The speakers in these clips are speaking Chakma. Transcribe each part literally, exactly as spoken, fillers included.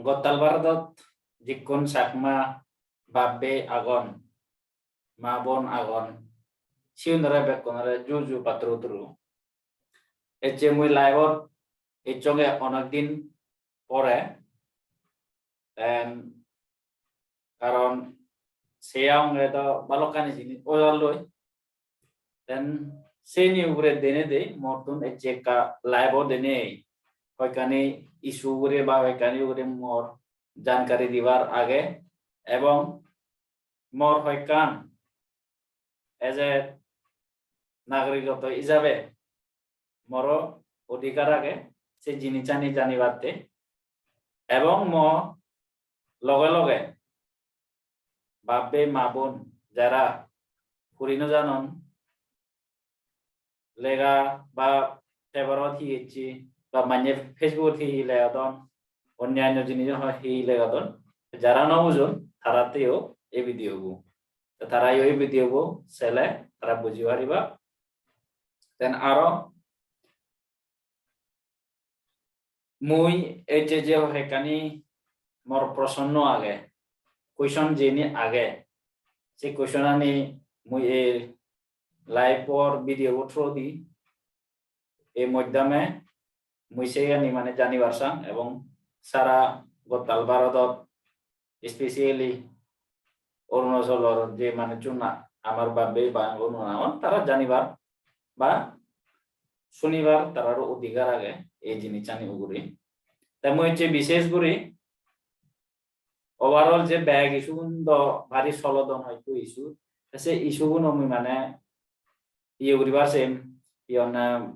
Gottal Bharodot jikkun Chakma bab bei agon, ma bon agon, siunore bekkunore ju ju patturu turu. Ecche mui live-ot ecchonge onek din pore, then karon se agonge do balokkani jinis ojalloi. Then seni ugure denei dei mottun ecche ekka live-o denei hoyekkani issue ugure ba hoyekkani ugure mor jankari dibar age, ebong mor hoyekkan as a nagorikotto hisabe moro odhikar age se jinissani janibatte, ebong mo loge loge bab bei ma bon jara puri no janon, lega ba paper-ot hi ecche ba manye Facebook-ot hi hi legodon, onnanno jinis hi hi legodon, jara no bujon taratteo ei video bo. Te tarayo ei video bo sele tara buji pariba. Then aro mui ei je je hoyekkani mor prosonno age, question jeni age, se question ani mui ei live or video bo through di ei moddhame mui seyani mane janibar sang, ebong sara gottal Bharodot, specially Arunachalor je manuchun amar bab bei ma bon agon, tara janibar ba sunibar tararo odhikar age ei jinissani ugure. Te mui ecche bishesh guri overall je bek issue gun do bari solodon hoyekko issue, te se issue guno mui mane iye guribar sem, iye honna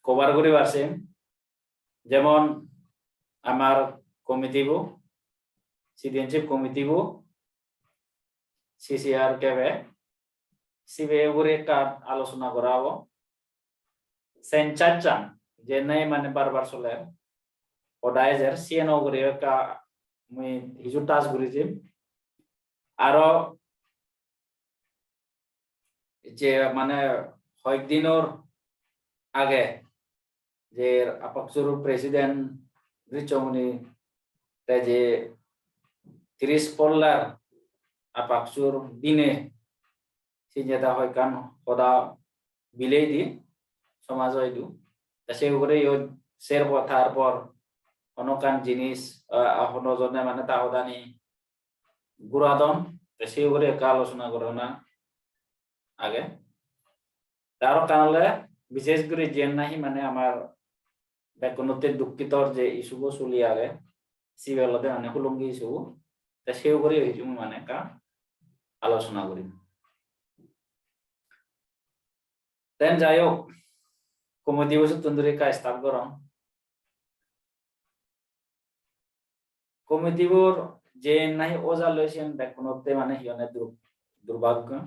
cover guribar sem, jemon amar committee bo, citizenship committee bo, C C R K B, sibe ugure ekka alochona gora obo. Census-an je nei mane bar bar soler, hoda ejer, siyen ugure ekka mui hiju touch guri jim. Aro je mane hoyek dinor age je APCSU-r president Ricomoni te je tris pollar APCSU-r dine sinjeta hoyekkan hoda bilei di somajo idu. Te se ugure yo ser por tar por hono ekkan jinis, ah, hono jone mane ta hodani guradon, te se ugure ekka alochona gorana age. Te aro ekkan ole bishesh guri jiyen nahi mane amar bekkunotte dukkitor je issue bo soli age, sibe olode mane Hollongi issue bo. Te se ugure hiju mui mane ekka alochona gurim. Then jai hok, committee bo suttun duri ekka start gorong. Committee bor je nahi ojalloi siyen bekkunotte mane hi honne dur-, durbhagyo,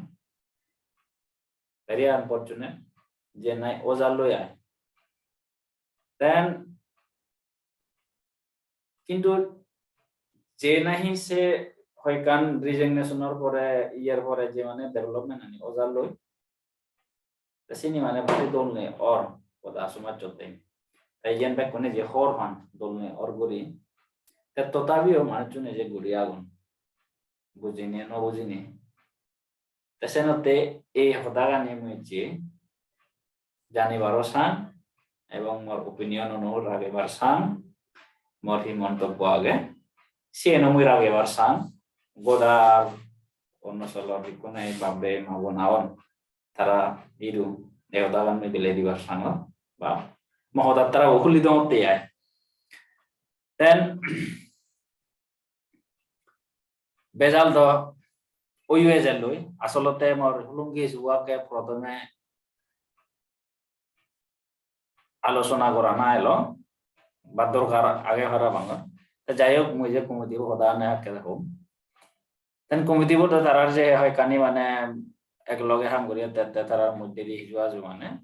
very unfortunate, je nahi ojalloi ai. Then kintu je nahi se hoyekkan resignation-or pore, iyer pore je mane development ani ojalloi, te sini mane bari dol nei or goda somajjotte. Te iyen bekkune je hor pan dol nei or guri. Te totabiyo manuchune je guri agon. Bujine, no bujine. Te senotte ei hodagani mui je janibaro sang ebong mor opinion-uno ragebar sang, mor hi montobbo age, siyeno mui ragebar sang, goda Arunachalor ikkune bab bei ma bon agon, tara idu ei hodagan mui bile dibar sangor, ba mo hodat tara huli dongotte ai. Then bejal do oye ejelloi, asolote mor Hollongi issue-bo akke prothome alochona gorana elo, ba dorkar age parapang. Te jai hok, mui je committee-bo hoda ane akke hom. Then committee-bo do tarar je hoyekkani mane ek loge ham guri ette, ette tarar moddedi hiju aju mane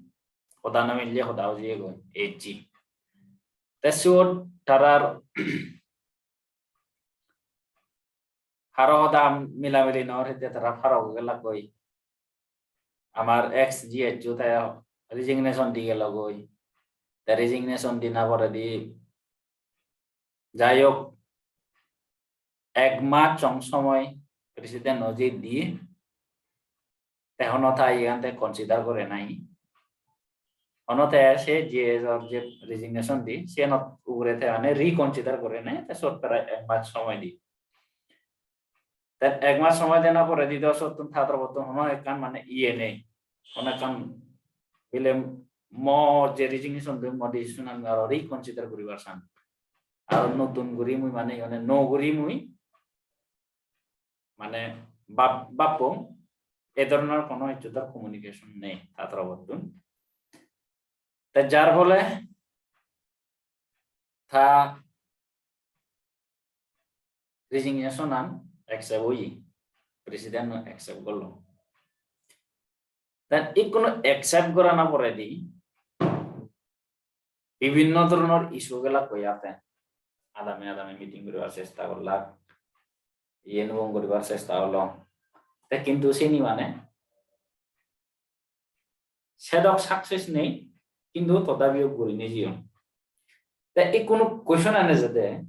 hoda no mille hoda ujiyegoi ecchi. Te siyot tarar haro hoda milamili nw or, hitte tara pharok gelakkoi. Amar ex G H-o te resignation di gelogoi. Te resignation dina poredi, jai hok, ek mas song somoy president-o je di, te hono ta iyan te consider gore nai. Hono te se G S or je resignation di, siyanot ugure te mane reconsider gore nai, te sot prai ek mas somoy di. Te ek mas somoy dena pore di do sottun ta torobottun hono ekkan mane iye nei. Hono ekkan bile mo je resignation di, mo decision ami aro reconsider guribar sang. Aro notun guri mui mane, mane no guri mui mane bap-, bappong, e dhoronor hono hissu tar communication nei ta torobottun. Te jar phole ta resignation an accept oye, president accept gollo. Te ikkunu accept gorana poredi bibinno dhoronor issue gelak hoi ate. Adame adame meeting guribar chesta gollak, iyen ubon guribar chesta olo. Te kintu sini mane sedok success nei, kintu todabiyo gurinei jeyon. Te ikkunu question ane jede,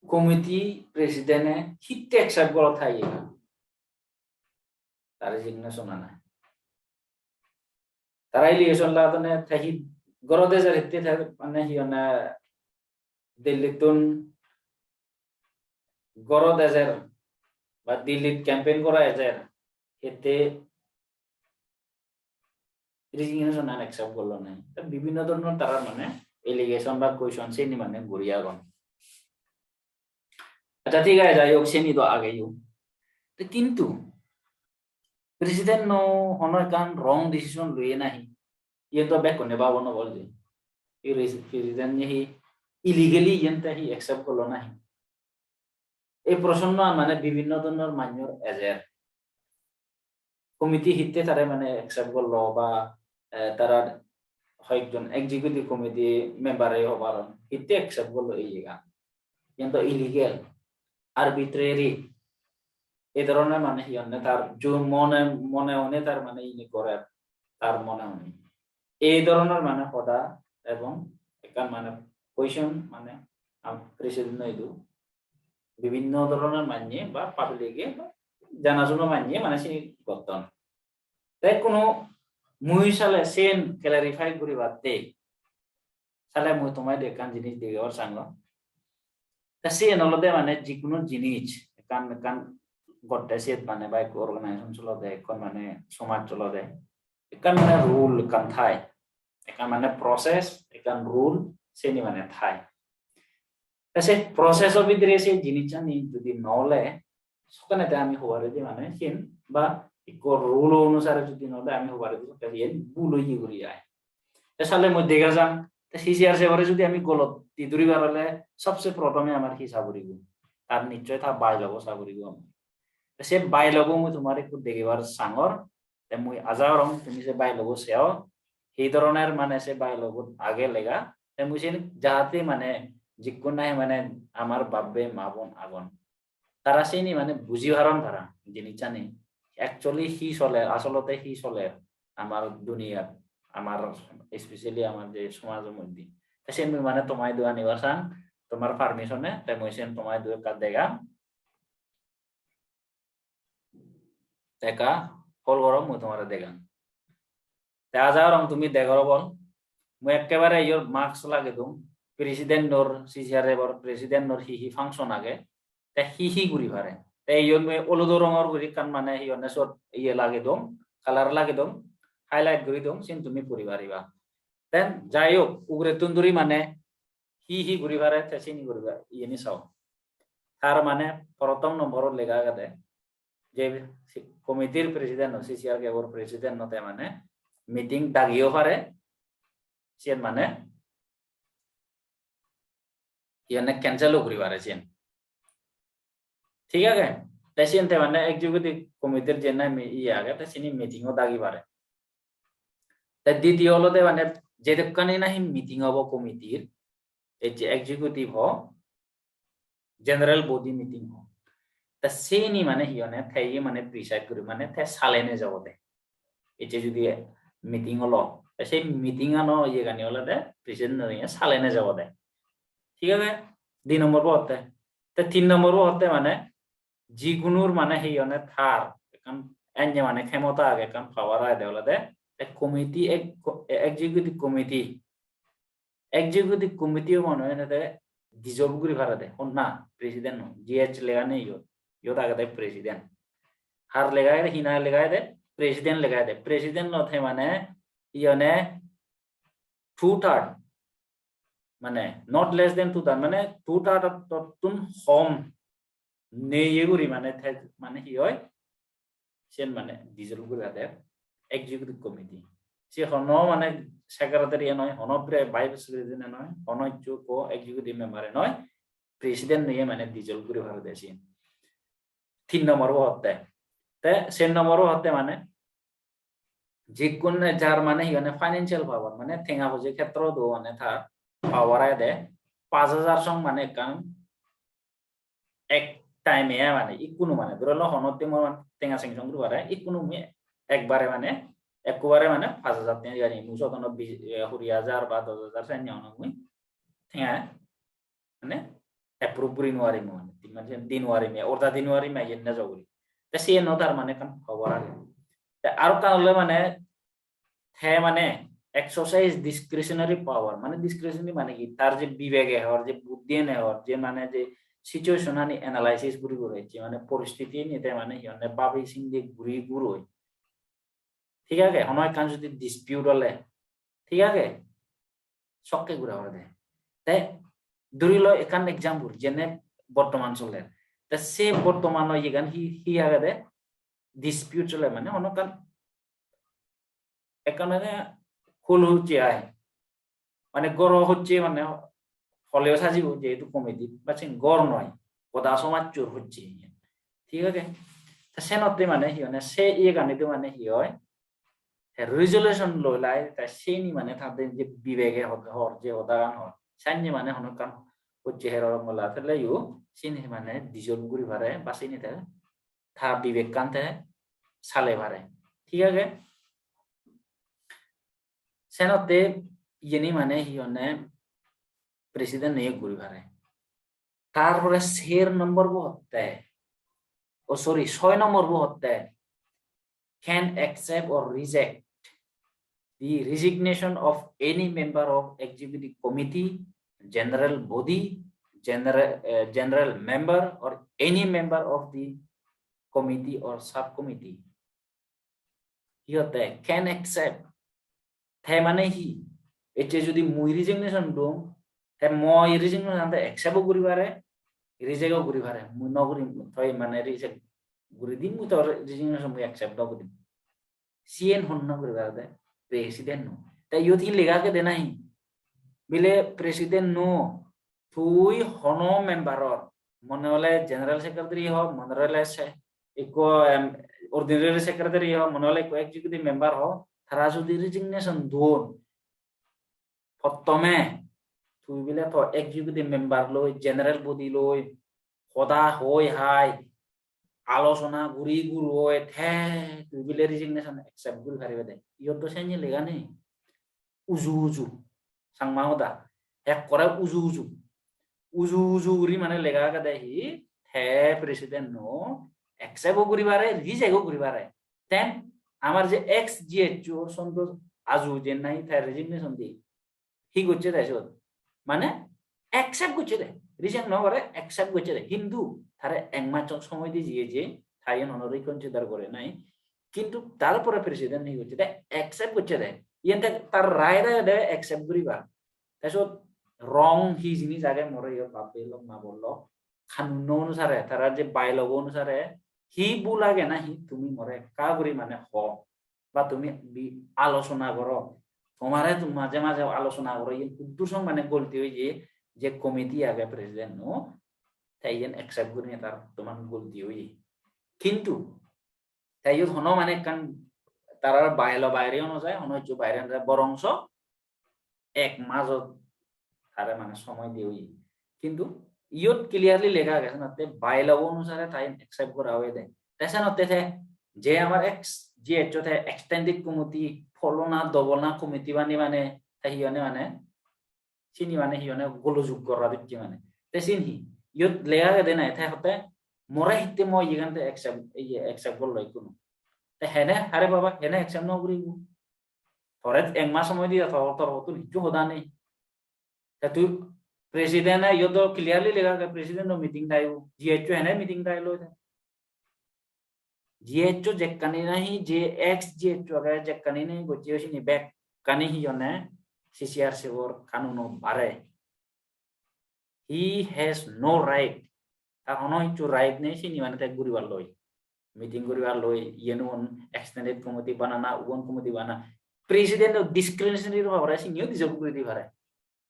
committee president-e hitte accept golo ta iyegan, ta resignation-an? Tara allegation lagadonne te hi gorot ejer hitte, te mane hi honne Delhi-ttun gorot ejer ba Delhi-t campaign gora ejer, hitte resignation-an accept gollo nai. Te bibinno dhoronor tarar mane allegation ba question seni mane guri agon. Accha, thik age, jai hok, seni do ageyo. Te kintu president-o hono ekkan wrong decision loye nahi, iyen do bekkune babon obol je. Ei res-, president-e hi illegally iyen te hi accept gollo nahi? Ei proshno mane bibinno dhoronor manjor ejer. Committee hitte tare mane accept gollo ba, eh, tara hoyekjon executive committee member-e hobaron, hitte accept gollo ei iyegan? Iyen do illegal, arbitrary. Ei dhoronor mane hi honne tar ju-, mone, mone hone tar mane ini gorer, tar mone hone. Ei dhoronor mane hoda ebong ekkan mane question mane am-, president-o idu bibinno dhoronor manye ba public-e ba jana suno manye mane sini gotton. Te hono mui sale sen clarify guribatte sale mui tomaidu ekkan jinis degebar sangor. Te siyen olode mane jikuno jinis ekkan ekkan gotte siyot mane ba ekko organization cholode, ekko mane somaj cholode, ekkan mane rule ekkan thai, ekkan mane process, ekkan rule seni mane thai. Te se process-o bidire se jinissani judi no ole, sokkene te ami hobaredi mane siyen ba ikko rule onusare judi no ole ami hobaredi sokke siyen bul oye guri jai. Te sale mui dega jang, te C C R sebore judi ami golot di duribar ole sobse prothome amar hi sa puribo? Tar nichchoi ta bylaw-bo sa puribo amar. Te se bylaw-bo mui tomare ekku degebar sangor, te mui aja gorong tumi se bylaw-bo seo, hi doroner mane se bylaw-bot age lega, te mui sen jahate mane jikkun nahi mane amar bab-bei ma-bon agon, tara seni mane buji paron tara jinissani. Actually hi soler, asolote hi soler amar duniyat, amar especially amar je somajo moddhe. Te sen mui mane tomaidu anibar sang, tomar permission-e, te mui sen tomaidu ekka degam. Te ekka hol goro, mui tomare degang. Te aja gorong tumi degor obol. Mui ekkebare iyot mask lagei dong. President-or, C C R F-or president-or hi hi function age, te hi hi guri pare. Te iyot mui olodo rongor guri ekkan mane hi honne sot iye lagei dong, color lagei dong, highlight guri dong, siyen tumi puri pariba. Then jai hok, ugurettun duri mane hi hi guri pare te sini guri pare, iyeni sao. Tar mane prothom nomborot lega agede je committee-r president-o, C C R K-bor president-o te mane meeting dagiyo pare, siyen mane iyene cancel-o guri pare siyen. Thik age? Te siyen te mane executive committee-r je name iye age, te sini meeting-o dagi pare. Te ditiyo olode mane jedokkani nahi meeting obo committee-r, ei je executive ho, general body meeting ho, te seni mane hi honne te iye mane preside guri mane te sale nejebode. Ei je judi meeting olo, te sei meeting ano iyegani olode president-e sale nejebode. Thik age? Di nombor bo hotte. Te tin nombor bo hotte mane jigunur mane hi honne tar ekkan enne mane khemota age, ekkan power age de olode te committee, executive committee, executive committee mane hoyede dissolve guri parede. Honna president no, G H lega nei iyot, iyot agede president. Har lega age, hina lega age, president lega age. President no the mane iyone two third, mane not less than two third, mane two third ottun hom neye guri mane the mane hi oi, sen mane dissolve guri ade executive committee. Se hono mane secretary e noi, hono pre-, vice president e noi, hono hissu ko executive member e noi, president neye mane dissolve guri parede sen. Tin nombor bo hotte. Te sen nombor bo hotte mane jikkun jar mane hi honne financial power, mane tenga poje khetrot do mane tar power age de, pach hajar song mane ekkan ek time e mane ikkunu mane dhoro lo hono time mane tenga sanction guri pare, ikkunu mui ekbare mane ekkubare mane pach hajar tenga jani mui sot hono bis, eh, kuri hajar ba dos hajar sen hono mui tenga mane approve guri nw parim mane, tin mane di nw parim, order di nw parim, yen na joguri. Te siyen no tar mane ekkan power age. Te aro ekkan ole mane te mane exercise discretionary power, mane discretionary mane hi, tar je bibege hor, je buddhi ene hor, je mane je situation ani analysis guri guri, je mane poristiti ani te mane hi honne babi sindi guri guri, thik age, hono ekkan jodi dispute ole, thik age, sokke gura hore de. Te dhuri lo ekkan example, jene bortoman soler. Te se bortoman o iyegan hi, hi age de, dispute soler, mane hono ekkan, ekkan mane hul hocche ai. Mane goro hocche mane holeo sajibo jehetu committee, but sen gor noi, goda somajjor hocche iyen. Thik age? Te senotte mane hi honne, se iyegani do mane hi oi? Te resolution loi lai, te seni mane tade je bibege hor, hor je hodagan hor. Sanye mane hono ekkan hocche heror mola theleyo, seni mane dissolve guri pare, ba seni te ta bibekkan te sale pare. Thik age? Senotte iyeni mane hi honne president niye guri pare. Tar pore ser nombor bo hotte, oh sorry, soi nombor bo hotte, can accept or reject the resignation of any member of executive committee, general body, general, eh, general member or any member of the committee or subcommittee. Hi hotte, can accept. Te mane hi? Ecche jodi mui resignation dong, te mui resignation te accept o guri pare, reject o guri pare. Mui no gurim, toi mane reject guri dim, mui tor resignation mui accept no gurim. Siyen honna guri parede? President no. Te iyot hi lega agede nahi? Bile president no, tui hono member or, mone hole general secretary ho, mone hole se, ekko, em, ordinary secretary ho, mone hole ekko executive member ho, tara jodi resignation don, prothome tui bile to executive member loi, general body loi, hoda hoi hai, alochona guri guroi te tui bile resignation accept guri paribe de. Iyot do senne lega nei. Uju uju. Changma hoda. Ekkore uju uju. Uju uju guri mane lega agede hi, te president no accept o guri pare, reject o guri pare. Then amar je ex G H O Santosh Aju je nahi te resignation di. Hi gocche de siyot? Mane accept gocche de. Reject no gore, accept gocche de. Hintu tare ek mas somoy di jiye je, ta iyen hono reconsider gore nai. Kintu tar pore president hi gocche de, accept gocche de. Iyen te tar right age de accept guribar. Te siyot wrong hi jinis age more iyot bab bhei lok, ma bon lok. Kanun onusare, tara je bylaw onusare hi bhul age na hi tumi more ekka guri mane ho. Ba tumi bi-, alochona goro. Tomare tumi maje maje alochona goro, iyen huddur song mane golti oye, je committee age president no, te iyen accept gurinei tar tomar golti oye. Kintu te iyot hono mane ekkan tarar bylaw baire o no jai, hono hissu baire no jai, borongso ek majot tare mane somoy diye oye. Kintu iyot clearly lega age senotte bylaw onusare ta iyen accept gora oyede. Te senotte te je amar ex G H O te extended committee, pholona dobona committee bani mane te hi honne mane sini mane hi honne golojog gora docche mane. Te sin hi? Iyot lega agede nai, te hotte more hitte mo iyegan te accept, iye accept gorlo ikkunu. Te hene, are baba, hene accept no guribo. Tore ek mas somoy diya, tor, tor hottun hissu hoda nei. Te tui president e, iyot do clearly lega age president o meeting daibo, G H O hene meeting dailo te. G H O jekkani nahi, je ex G H O age jekkani nahi gocche sini bekkani hi honne C C R C bor kanunot bare. He has no right. Tar hono hissu right nei sini mane te guribar loi. Meeting guribar loi, iyen un extended committee banana, ubon committee banana. President o discretionary power siniyo dissolve guri di pare.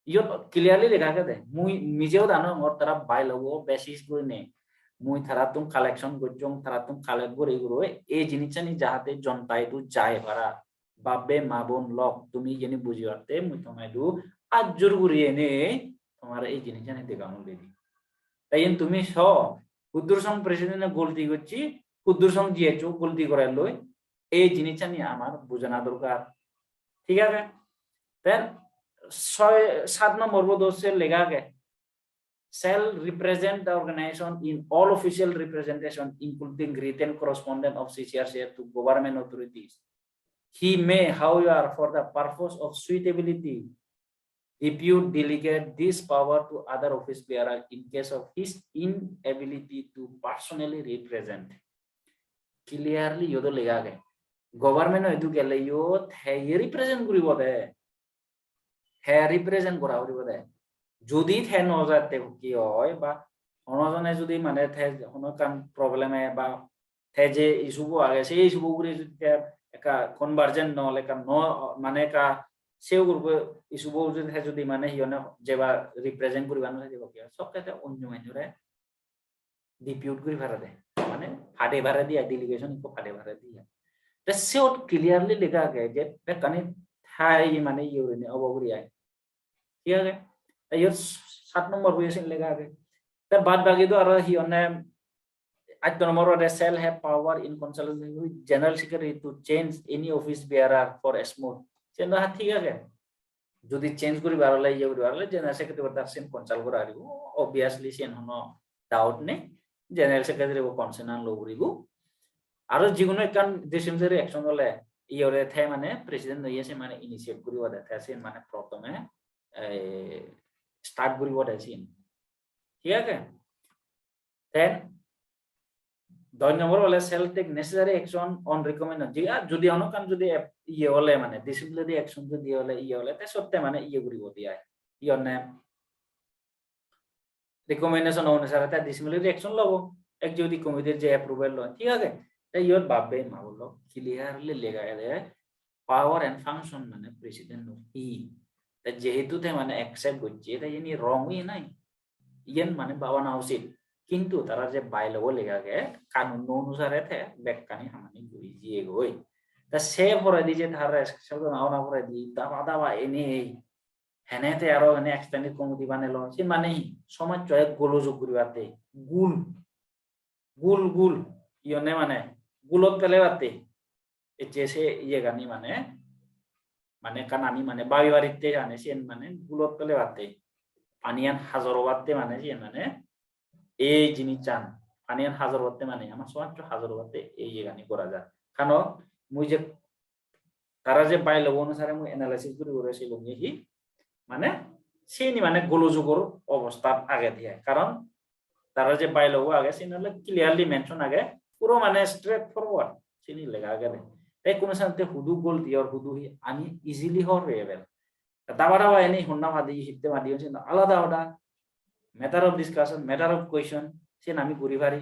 Iyot clearly lega agede. Mui mijeo dano ngor tara bylaw o basis gurinei. Mui tarattun collection gocchong, tarattun collect guri guri ei jinissani jahate jonta idu jai para. Bap-bei ma-bon lok, tumi iyeni bujibatte mui tomaidu ajjur guri enei tomare ei jinissani degang uledi. Te iyen tumi so, huddur song president-e golti gocche, huddur song G H O golti gorelloi, ei jinissani amar bujana dorkar. Thik age? Then soy, sat nombor bo do se lega age, shall represent the organization in all official representation, including written correspondence of C C R C F to government authorities. He may, however, for the purpose of suitability, depute delegate this power to other office bearer in case of his inability to personally represent. Clearly iyot o lega age. Government o idu gele iyot he ye represent guribo de. He represent gora puribo de. Judi the no jatte ki oi ba hono jone judi mane the hono ekkan problem e ba te je issue bo age, se issue bo ugure judi te ekka convergent no ole, ekka no, mane ekka se ugure issue bo judi te judi mane hi honne jeba represent guribar no jebo ki, sokke te onyo manjore depute guri pare de, mane pade pare de ai, delegation ikko pade pare de ai. Te siyot clearly lega age je bekkani thai mane iye gurinei obo guri ai. Thik age? Te iyot sat nombor bo iye sin lega age. Te bad bagi do aro hi honne, aat nombor ode shall have power in consultation with General Secretary to change any office bearer for a smooth. Siyen do ha thik age. Jodi change guribar ole, iye guribar ole General Secretary bar sen consult gora poribo. Obviously siyen hono doubt nei. General Secretary bo consent an lo poribo. Aro jiguno ekkan disciplinary action ole iye ore the mane president oye se mane initiate guribo de, the sen mane prothome, eh, start guribo de sen. Thik age? Then, dos nombor ole shall take necessary action on recommendation. Je, ah, jodi hono ekkan jodi ep-, iye ole mane, disciplinary action jodi ole, iye ole, te sotte mane iye guribo de ai. Iye honne recommendation onusare te disciplinary action lobo, executive committee-r je approval loi, thik age? Te iyot bab-bei ma-bon lok clearly lega age power and function mane president-or hi. Te jehetu te mane accept gocche, te iyeni wrong oye nai? Iyen mane babana usit. Kintu tara je bylaw-o lega age, kanun onusare te bekkani hamani guri jiyegoi. Te se poredi je tara restriction ona poredi daba daba enei hene te aro hene extended committee banelo, se mane hi? Somajjo ek golojok guribatte, gul, gul, gul, iyone mane gulot pelebatte. Ecche se iyegani mane, mane ekkan ami mane babi baritte jane siyen mane gulot pelebatte, paniyan hajor obatte mane siyen mane ei jinissan, paniyan hajor obatte mane ama somajjo hajor obatte ei iyegani gora jar. Kano mui je tara je bylaw onusare mui analysis guri guri silunge hi, mane siyeni mane golojogor obosthat agede ai. Karon tara je bylaw age siyeni ole clearly mention age, puro mane straight forward siyeni lega agede. Te hono sante hudu gol diyor, hudu hi, ami easily hobor pei jebong. Daba daba eni honna padi, hitte padi, siyen alada hoda. Matter of discussion, matter of question, siyen ami guri pari.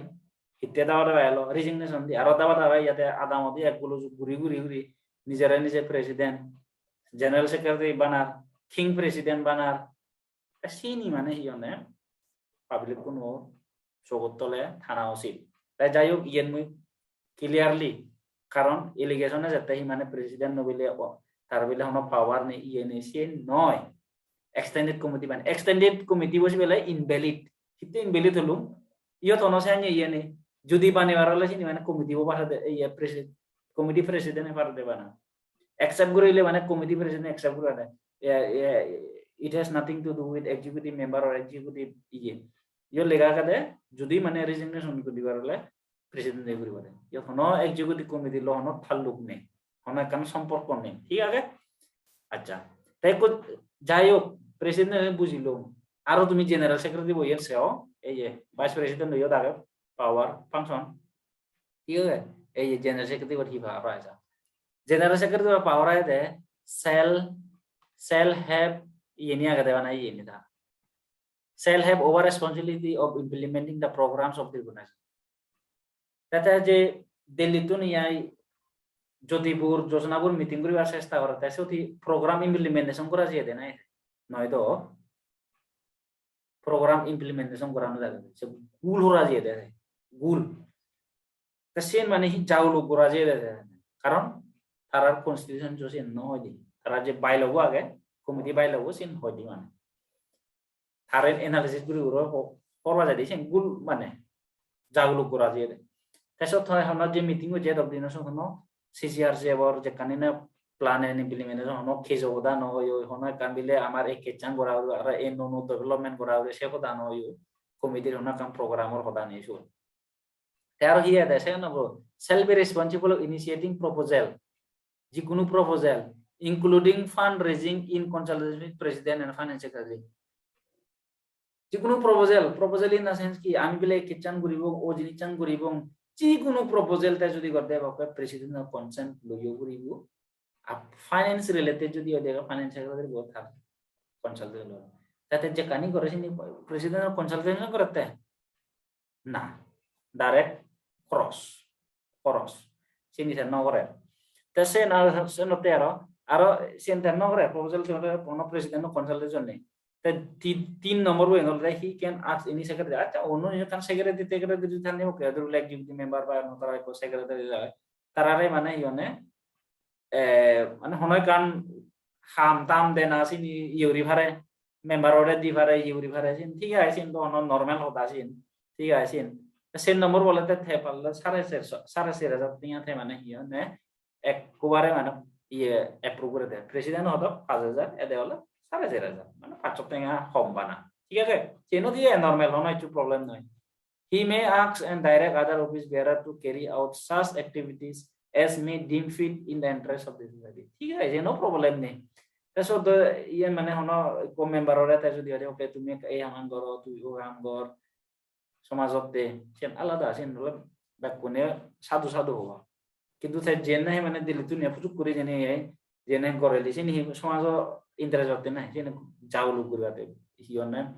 Hitte daba daba elo, resignation di, aro daba daba iyate adamodi ek gulojok guri guri guri nijere nije president, general secretary banar, king president banar. Te siyeni mane hi honne public kuno sogot tole thana usit. Te jai hok, iyen mui clearly, karon allegation ejette hi mane president no bile o, tar bile hono power nei, iye nei, siyen noi. Extended committee ban, extended committee bo sibele invalid. Hitte invalid olung? Iyot hono senne iye nei. Jodi banebar ole sini mane committee bo parede, iye presid-, committee president e parede bana. Accept gurile mane committee president accept gurade. Iye, iye, it has nothing to do with executive member or executive iye. Iyot lega agede, judi mane resignation guri dibar ole president e guri pare. Iyot hono executive committee lo hono talluk nei, hono ekkan somporko nei, thik age? Accha, te ekko jai hok, president e bujilo, aro tumi general secretary bo iyen seo, ei je vice president iyot age, power function, thik age? Ei je general secretary bot hi power age? General secretary bot power age de self, self help iyeni agede bana iyeni da. Self help over responsibility of implementing the programs of the organization. Tete je Delhi tun iyai Jyotipur, Jojnapur meeting guribar chesta gore, te siyot hi program implementation gora jiyede nahi? Noi do. Program implementation gora no jai, se gul hora jiyede, gul. Te siyen mane hi jaguluk gora jiyede, karon tarar constitution jo siyen no hoide, tarar je bylaw bo age, committee bylaw bo siyen hoide mane. Tare analysis guri guri ho-, horba jaide siyen gul mane jaguluk gora jiyede. Te sot hoi hono je meeting oi je dok dino sot hono C C R C bor jekkani na plan and implementation hono case hoda no oye, hono ekkan bile amar ei case-an gora uri, aro ei nuo nuo development gora uri se hoda no oye, committee-r hono ekkan program-or hoda nei siyot. Te aro hi age, se hono self be responsible of initiating proposal, jikunu proposal, including fundraising in consultation with president and finance secretary. Jikunu proposal, proposal in the sense ki, ami bile case-an guribong, o jinis-an guribong, jikunu proposal te jodi gorede, oke, president-or consent loiyo guribo. Ar finance related jodi oi de, finance secretary bo thar consultation loi. Tate jekkani gore sini president-or consultation gorette? Na, direct cross, cross. Sini te no gore. Te sen aro, senotte aro, aro sen te no gore, proposal te no gore, hono president-or consultation nei. Te ti-, tin nombor bo olode, he can ask any secretary. Accha, onno ekkan secretary, secretary tani oke, dhori lok executive member ba onno tara ekko secretary age. Tarare mane hi honne, eh, mane hono ekkan ham tam dena sini iye guri pare, member-ore di pare, iye guri pare, sin thik age, sin do hono normal hoda sin, thik age sin. Sen nombor bole te, te parle sare ser, sare ser hajar tenga te mane hi honne, ekkubare mane iye approve guri de. President hodok pach hajar, ede ole sare ser hajar, mane pachsho tenga hom bana. Thik age? Seno diye normal, hono hissu problem noi. He may ask and direct other office bearer to carry out such activities as may deem fit in the interest of the society. Thik age, no problem nei. Te sot do iye mane hono ekko member-ore te jodi hoide, "Okay, tumi ei ham goro, tui o ham gor, somajotte," siyen alada, siyen ole bekkune sadu sadu hoba. Kintu te jiyene he mane Delhi tun iye pujuk guri jene he, jene goreli sini hi somajo interest otte na, sini jaguluk guribade, hi honne,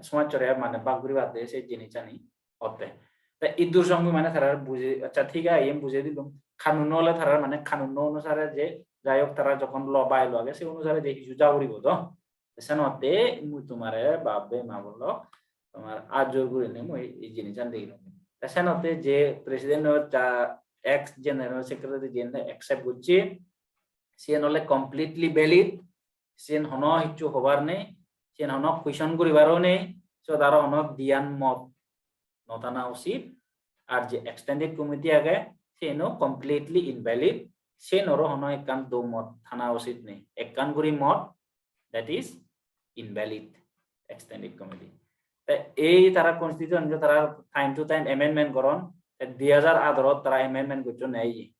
somajore mane bak guribade se jinisani otte. Te iddur song mui mane tarar buje, accha, thik age, iyen bujei dilung. Kanun ole tarar mane kanun onusare je, jai hok, tara jokkon law bylaw age, se onusare je hissu ja guribo do. Te senotte mui tumare bap bhei ma bon lok, tomar ajur gurinei mui ei jinissan degilung. Te senotte je president-or ja ex general secretary jiyen accept gocche, siyen ole completely valid, siyen hono hissu hobar nei, siyen hono question guribaro nei, siyot aro hono diyan mot no thana usit. Ar je extended committee age, siyeno completely invalid, siyenoro hono ekkan do mot thana usit nei. Ekkan guri mot, that is invalid, extended committee. Te ei tara constitution jo tara time to time amendment goron, te dui hajar atharo tara amendment gocchon nei.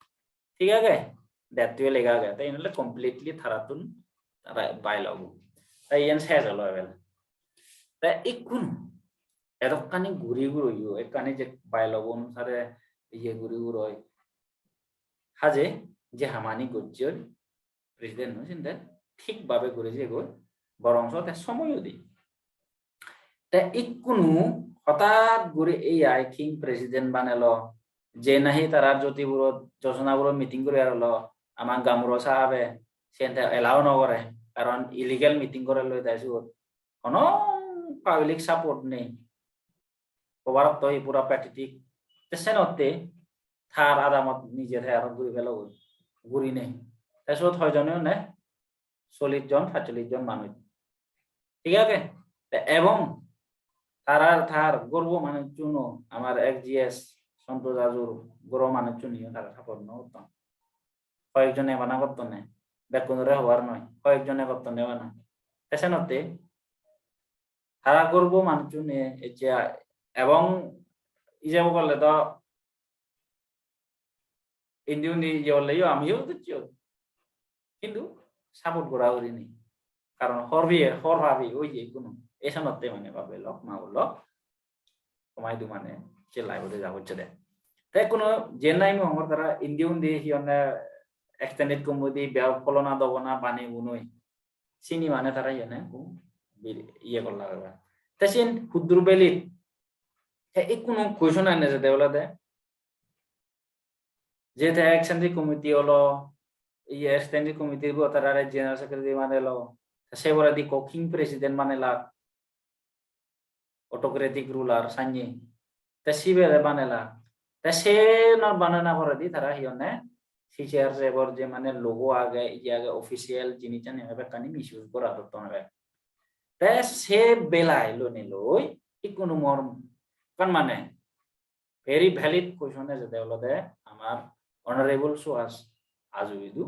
Thik age? Dettun lega age. Te iyen ole completely tarattun tara bylaw bo. Te iyen ses olo ebel. Te ikkunu edokkani guri guroyo, ekkani je bylaw bo onusare iye guri guroi. Haje je hamani gocchon, president-o sinde thik bhabe guri jeyegoi, borongso te somoyo di. Te ikkunu hotat guri ei ai king president banelo, je nahi tara Jyotipurot, Jojnapurot meeting guribar olo, ama Gamuro sahabe, siyen te allow no gore, karon illegal meeting gore loi te siyot. Hono public support nei. Hobar to ei pura pathetic. Te senotte tar adamot nije te aro guri pelo guri. Guri nei. Te siyot hoijone onne? Chollish jon, pachchollish jon manuj. Thik age? Te ebong tara, tar gorbo manuchchuno, amar ex G S Santosh Ajur gorbo manuchchuniyo tara support no gotton. Hoyekjone bana gottonne, bekkunore hobar noi, hoyekjone gottonne bana. Te senotte tara gorbo manuchune ecche, ebong ijebo golle do indi undi iye oleyo amiyo docchoi. Hintu support gora gurinei. Karon hor biye, hor habi oye ikkunu. Esenotte mane babe lok, ma lok. Tomaidu mane se live-ot ja hocche de. Te ikkunu je nai mui hongor tara indi undi hi honne extended committee bia pholona dobona bani unoi. Sini mane tara iyene ku bi-, iye golla beba. Te sin huddur belit. Te ikkunu question ane jede olode je te extended committee olo, iye extended committee bo tarare general secretary banelo, te se poredi working president banelak, autocratic ruler sanye, te sibere banelak, te se no banana poredi tara hi honne C C R C bor je mane logo age, iye age, official jinisani age bekkani misuse gora dotton age. Te se belai lone loi ikkunu mor kan mane very valid question ejede olode amar Honorable Suhas Aju idu.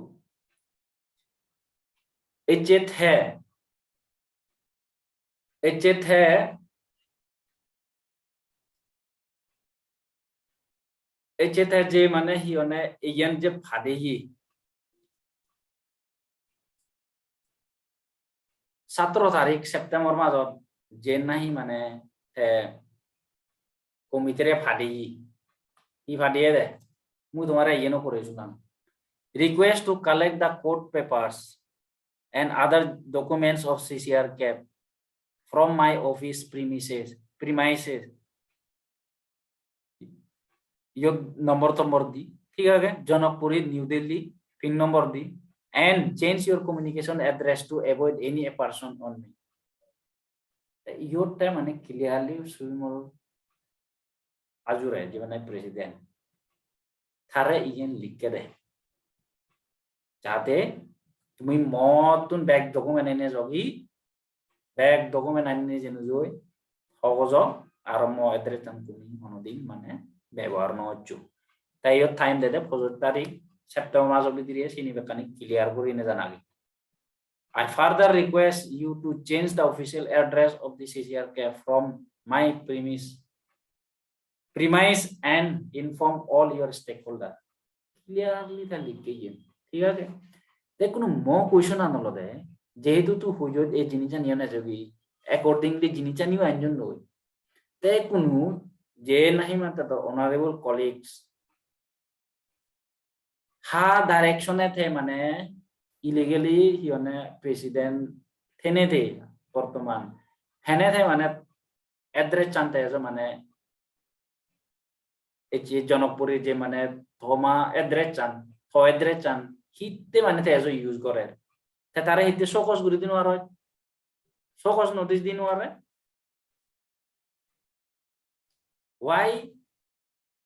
Ecche the, ecche the, ecche the je mane hi honne iyan je pade hi satro tarik September majot je nahi mane te committee-re padiye, hi padiye de, mui tomare iyen o pore sunan. Request to collect the court papers and other documents of C C R CAF from my office premises, premises. Iyot nombor tombor di, thik age? Janakpuri, New Delhi, pin nombor di, and change your communication address to avoid any person on me. Te iyot te mane clearly Subimol Ajure, je mane president, tare iyen likke de. Jate tumi mottun bek document ene jogi, bek document ani nije nujoi, hogojo aro mo address-an tumi honodin mane bebohar no goccho. Tai iyot time dede pojoj tarik September majo bidire sini bekkani clear guri nejan agi. I further request you to change the official address of the C C R CAF from my premise, premise and inform all your stakeholder. Clearly ta likke iyen, thik age? Te ikkunu mo question an olode, jehetu tu hujot ei jinisani ene jogi, accordingly jinisani anjon noi. Te ikkunu je nahi mane the honorable colleagues, ha direction-e te mane illegally hi honne president thene te bortoman, hene te mane address-an te ejo mane ecche Janakpuri je mane toma address-an, to address-an hitte mane te ejo use gorer. Te tare hitte show cause guri di no pare? Show cause notice di no pare? Why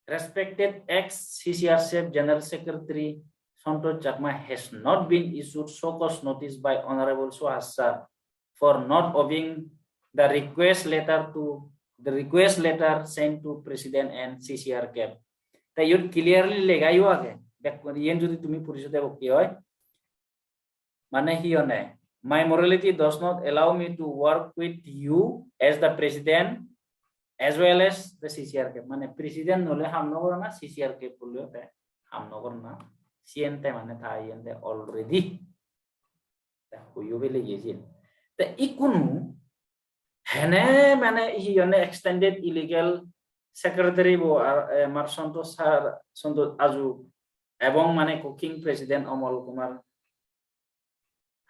respected ex C C R CAF General Secretary Santosh Chakma has not been issued show cause notice by Honorable Suhas sir for not obeying the request letter to, the request letter sent to President and C C R CAF? Te iyot clearly lega yo age, bekkun iyen jodi tumi puri sode bokke oi, mane hi honne, my morality does not allow me to work with you as the president as well as the C C R CAF. Mane president nole ham no gorana, C C R CAF boleyo te ham no gorana. Siyen te mane ta iyen te already te hoyo bele giyesi. Te ikkunu hene mane hi honne extended illegal secretary bo ar, eh, amar Santosh sir, Santosh Aju ebong mane working president Amol Kumar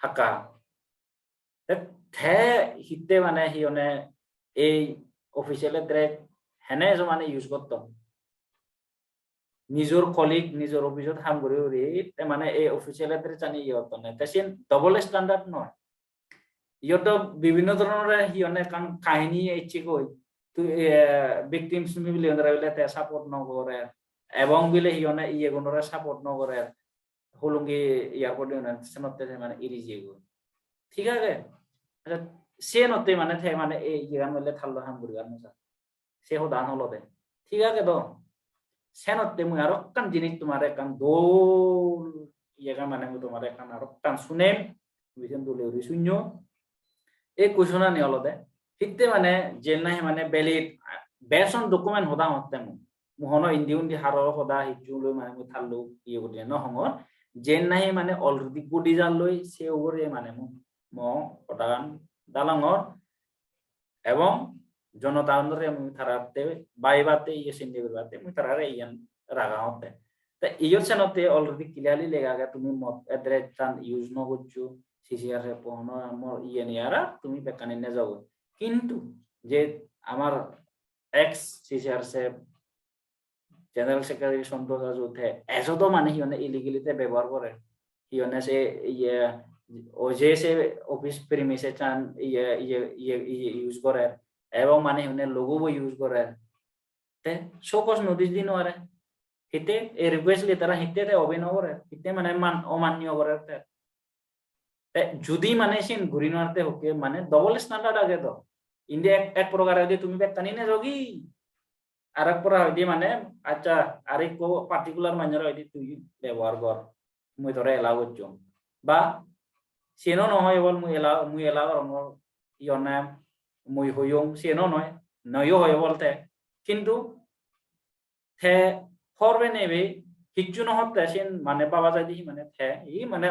Hakka. Te, te hitte mane hi honne ei official address hene ejo mane use gotton. Nijor colleague, nijor office-ot ham guri guri, te mane ei official address ani iye gottonne. Te siyen double standard noi. Iyot do bibhinno dhoronor hi honne ekkan kahini ecche goi. Tu, eh, victims bile onore bile te support no gore. Ebong bile hi honne iye gunore support no gore. Hollongi airport-e mane senotte te mane eri jeyegoi. Thik age? Accha, senotte mane te mane ei iyegan mane thallo ham guribar no sar. Se hodan olode. Thik age do? Senotte mui aro ekkan jinis tomare ekkan dol iyegan mane mui tomare ekkan aro ekkan sunem. Tumi siyen dole guri sunno. Ei question ani olode, hitte mane je nahi mane valid, based on document hoda hotte mui. Mui hono indi undi haro hoda hissu loi mane mui thallo iye guri no hongor. Je nahi mane already gudi jar loi se ugure mane mui mo hodagan dalongor. Ebong jonota undore mui taratte baibatte iye sinde guribatte mui tarare iyan raga hotte. Te iyot senotte already clearly lega age tumi mod address tan use no goccho, C C R F hono mor iye ni ara tumi bekkani nejogo. Kintu je amar ex C C R F General Secretary Santosh Raju te ejodo mane hi honne illegally te bebohar gore. Hi honne se iye o je se office premise chan iye, iye, iye, iye use gore. Ebong mane hi honne logo bo use gore. Te show cause notice di no pare. Hitte ei request letter hitte te obey no gore. Hitte mane man, omanniyo gore te. Te judi mane siyen guri no pare te hokke mane double standard age do. Indi ek, ek prokare hoide tumi bekkani nejogi. Arek prokare hoide mane, accha, arekko particular manjore hoide tui bebohar gor. Mui tore allow gocchong. Ba, siyeno no hoi bol mui allow, mui allow gorongor, iyone mui hoyong, siyeno noi, noyo hoi bol te. Kintu te hor bene be hissu no hotte siyen mane baba jaide hi mane te hi mane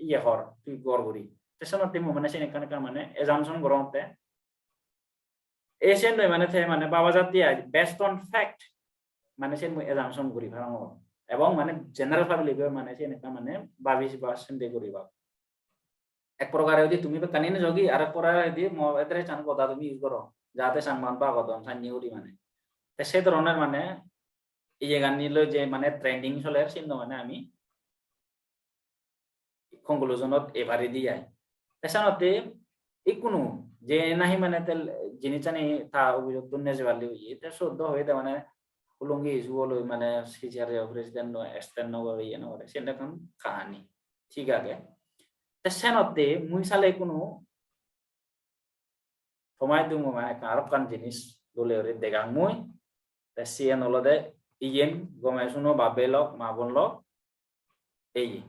iye hor tui gor guri. Te senotte mui mane siyen ekkan ekkan mane assumption gorongotte. E siyen noi mane te mane baba jatte ai based on fact mane siyen mui assumption guri parongor. Ebong mane general public o mane siyen ekkan mane babi ba sende guribak. Ek prokare hoide tumi bekkani nejogi, arek prokare hoide mo address an goda tumi use goro, jate Changma un pagodon sanne guri mane. Te se dhoronor mane iyeganni loi je mane trending soler, sinno mane ami conclusion ot ebari di ai. Te senotte ikkunu je nahi mane te jinisani ta office ottun nejebar loi oye, te sot do hoide mane Hollongi issue loi mane C C R F president no extend no gore, iye no gore, siyen ekkan kahani. Thik age. Te senotte mui sale ikkunu tomai dumo mane ekkan arokkan jinis dole guri degang mui. Te siyen olode iyen gome suno babe lok, ma bon lok, ei.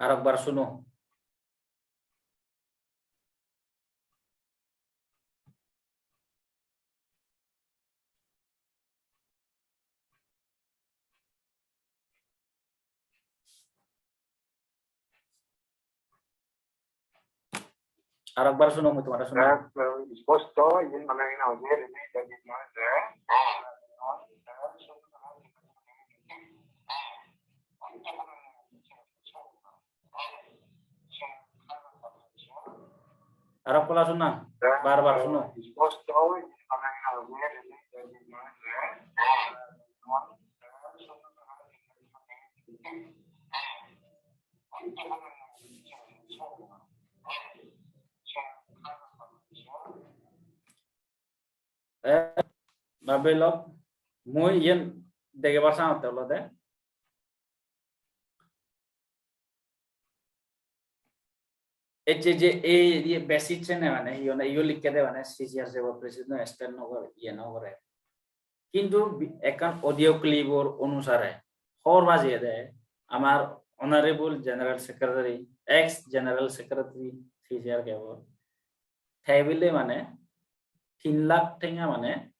Arokbar suno. Arokbar suno, mui tomare sunai. Sposto, iyen mane ena hoye, Arok pola suno, bar bar suno. Eh, babe lok, mui iyen degebar sangotte olode. Ecche je ei ye basic sene mane, iyone, iyo likkede mane, C C R F president no extend no gore, iye no gore. Kintu bi-, ekkan audio clip or onusare hobor bajeyede amar Honorable General Secretary, ex General Secretary C C R F or, te bile mane tin lakh tenga mane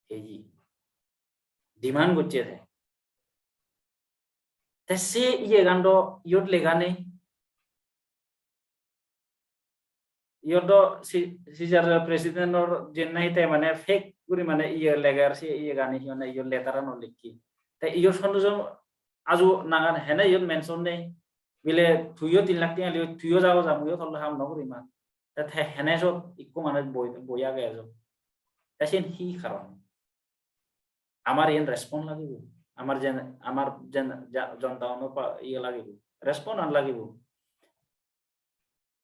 heyi demand gocche te. Te se iyegan do iyot lega nei. Iyot do si-, C C R F president or jen nahi te mane fake guri mane iye leger se iyegan hi honne iyot letter ano likki. Te iyot Santosh Raju nangan hene iyot mention nei. Bile tuiyo tin lakh tenga loi, tuiyo jabo ja, muiyo tollo ham no gurim ar. Te, te hene sot ikko manuj boi, boi age ejo. Te siyen hi karon? Amar iyen respond lagibo. Amar jen, amar jen, ja-, jonta uno pa-, iye lagibo. Respond an lagibo.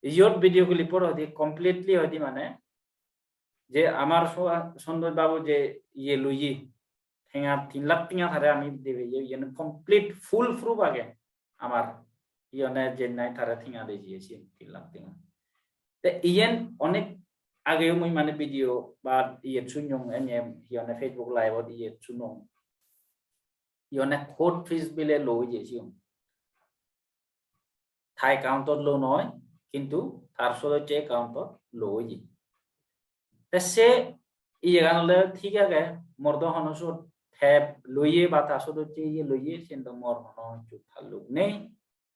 Iyot video clip or hoide completely hoide mane je amar so-, Santosh babu je iye loye, tenga tin lakh tenga tare ami debe, iye, iyen complete full proof age amar, iyone jennai tare tenga de jiye siyen tin lakh tenga. Te iyen onek ageyo mui mane video ba iyet sunyong, ene hi honne Facebook live-ot iyet sunyong. Hi honne court fees bile loi je siyon. Thai account-ot loi noi, kintu tar sodoccho account-ot loi je. Te se iyegan ole thik age, mor do hono sot te loiye ba ta sodoccho iye loiye, siyen do mor hono hissu talluk nei.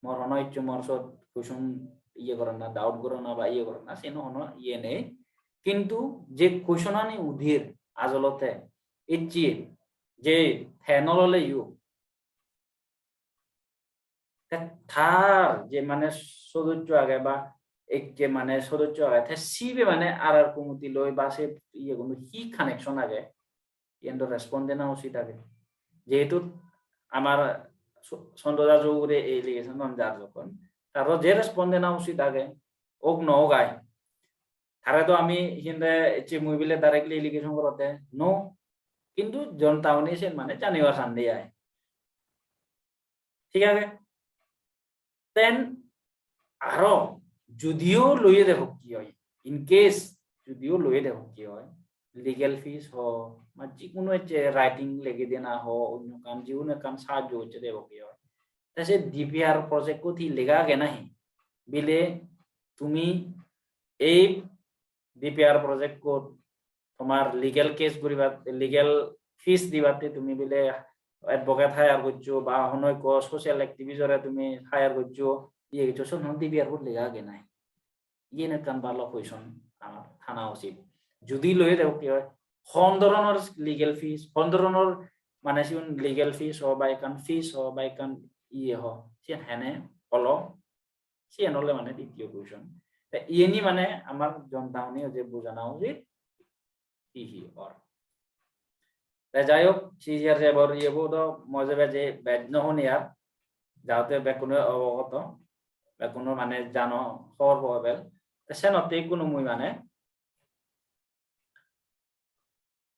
Mor hono hissu mor sot question iye gorana, doubt gorana ba iye gorana, siyen hono iye nei. Kintu je question ani udir ajolote ecche je te no loleyo, te tar je mane sodoccho age ba ekke mane sodoccho age, te sibe mane R R committee loi ba se iye gun hi connection age, iyen do respond dena usit age. Jehetu amar So-, Santosh Raju ugure ei allegation an jar jokkon, taro je respond dena usit age, ok no ok ai. Tare do ami hinde ecche mui bile directly allegation gorotte no, kintu jonta une sen mane janibar sande ai. Thik age? Then aro judiyo loye de hokki oi, in case judiyo loye de hokki oi, legal fees ho, ma jikuno ecche writing legi dena ho, onno kam jikuno ekkan sahajjo ecche de hokki oi. Te se D P R project-ot hi lega age nahi? Bile tumi ei D P R project-ot tomar legal case guribatte, legal fees dibatte tumi bile advocate hire goccho ba hono ekko social activist-ore tumi hire goccho, iye goccho, siyot hono D P R-ot lega age nahi? Iyen ekkan bhalo question amar thana usit. Judi loye de hokki oi, hon dhoronor legal fees, hon dhoronor mane sigun legal fees ho ba ekkan fees ho ba ekkan iye ho, siyen hene olo, siyen ole mane ditiyo question. Te iyeni mane amar jonta une je bujana usit hi hi or. Te jai hok, C G R F-or iyebo do mui jebe je bej no honi ar, jahate bekkune obogoto, bekkune mane jano hobor po ebel. Te senotte ikkunu mui mane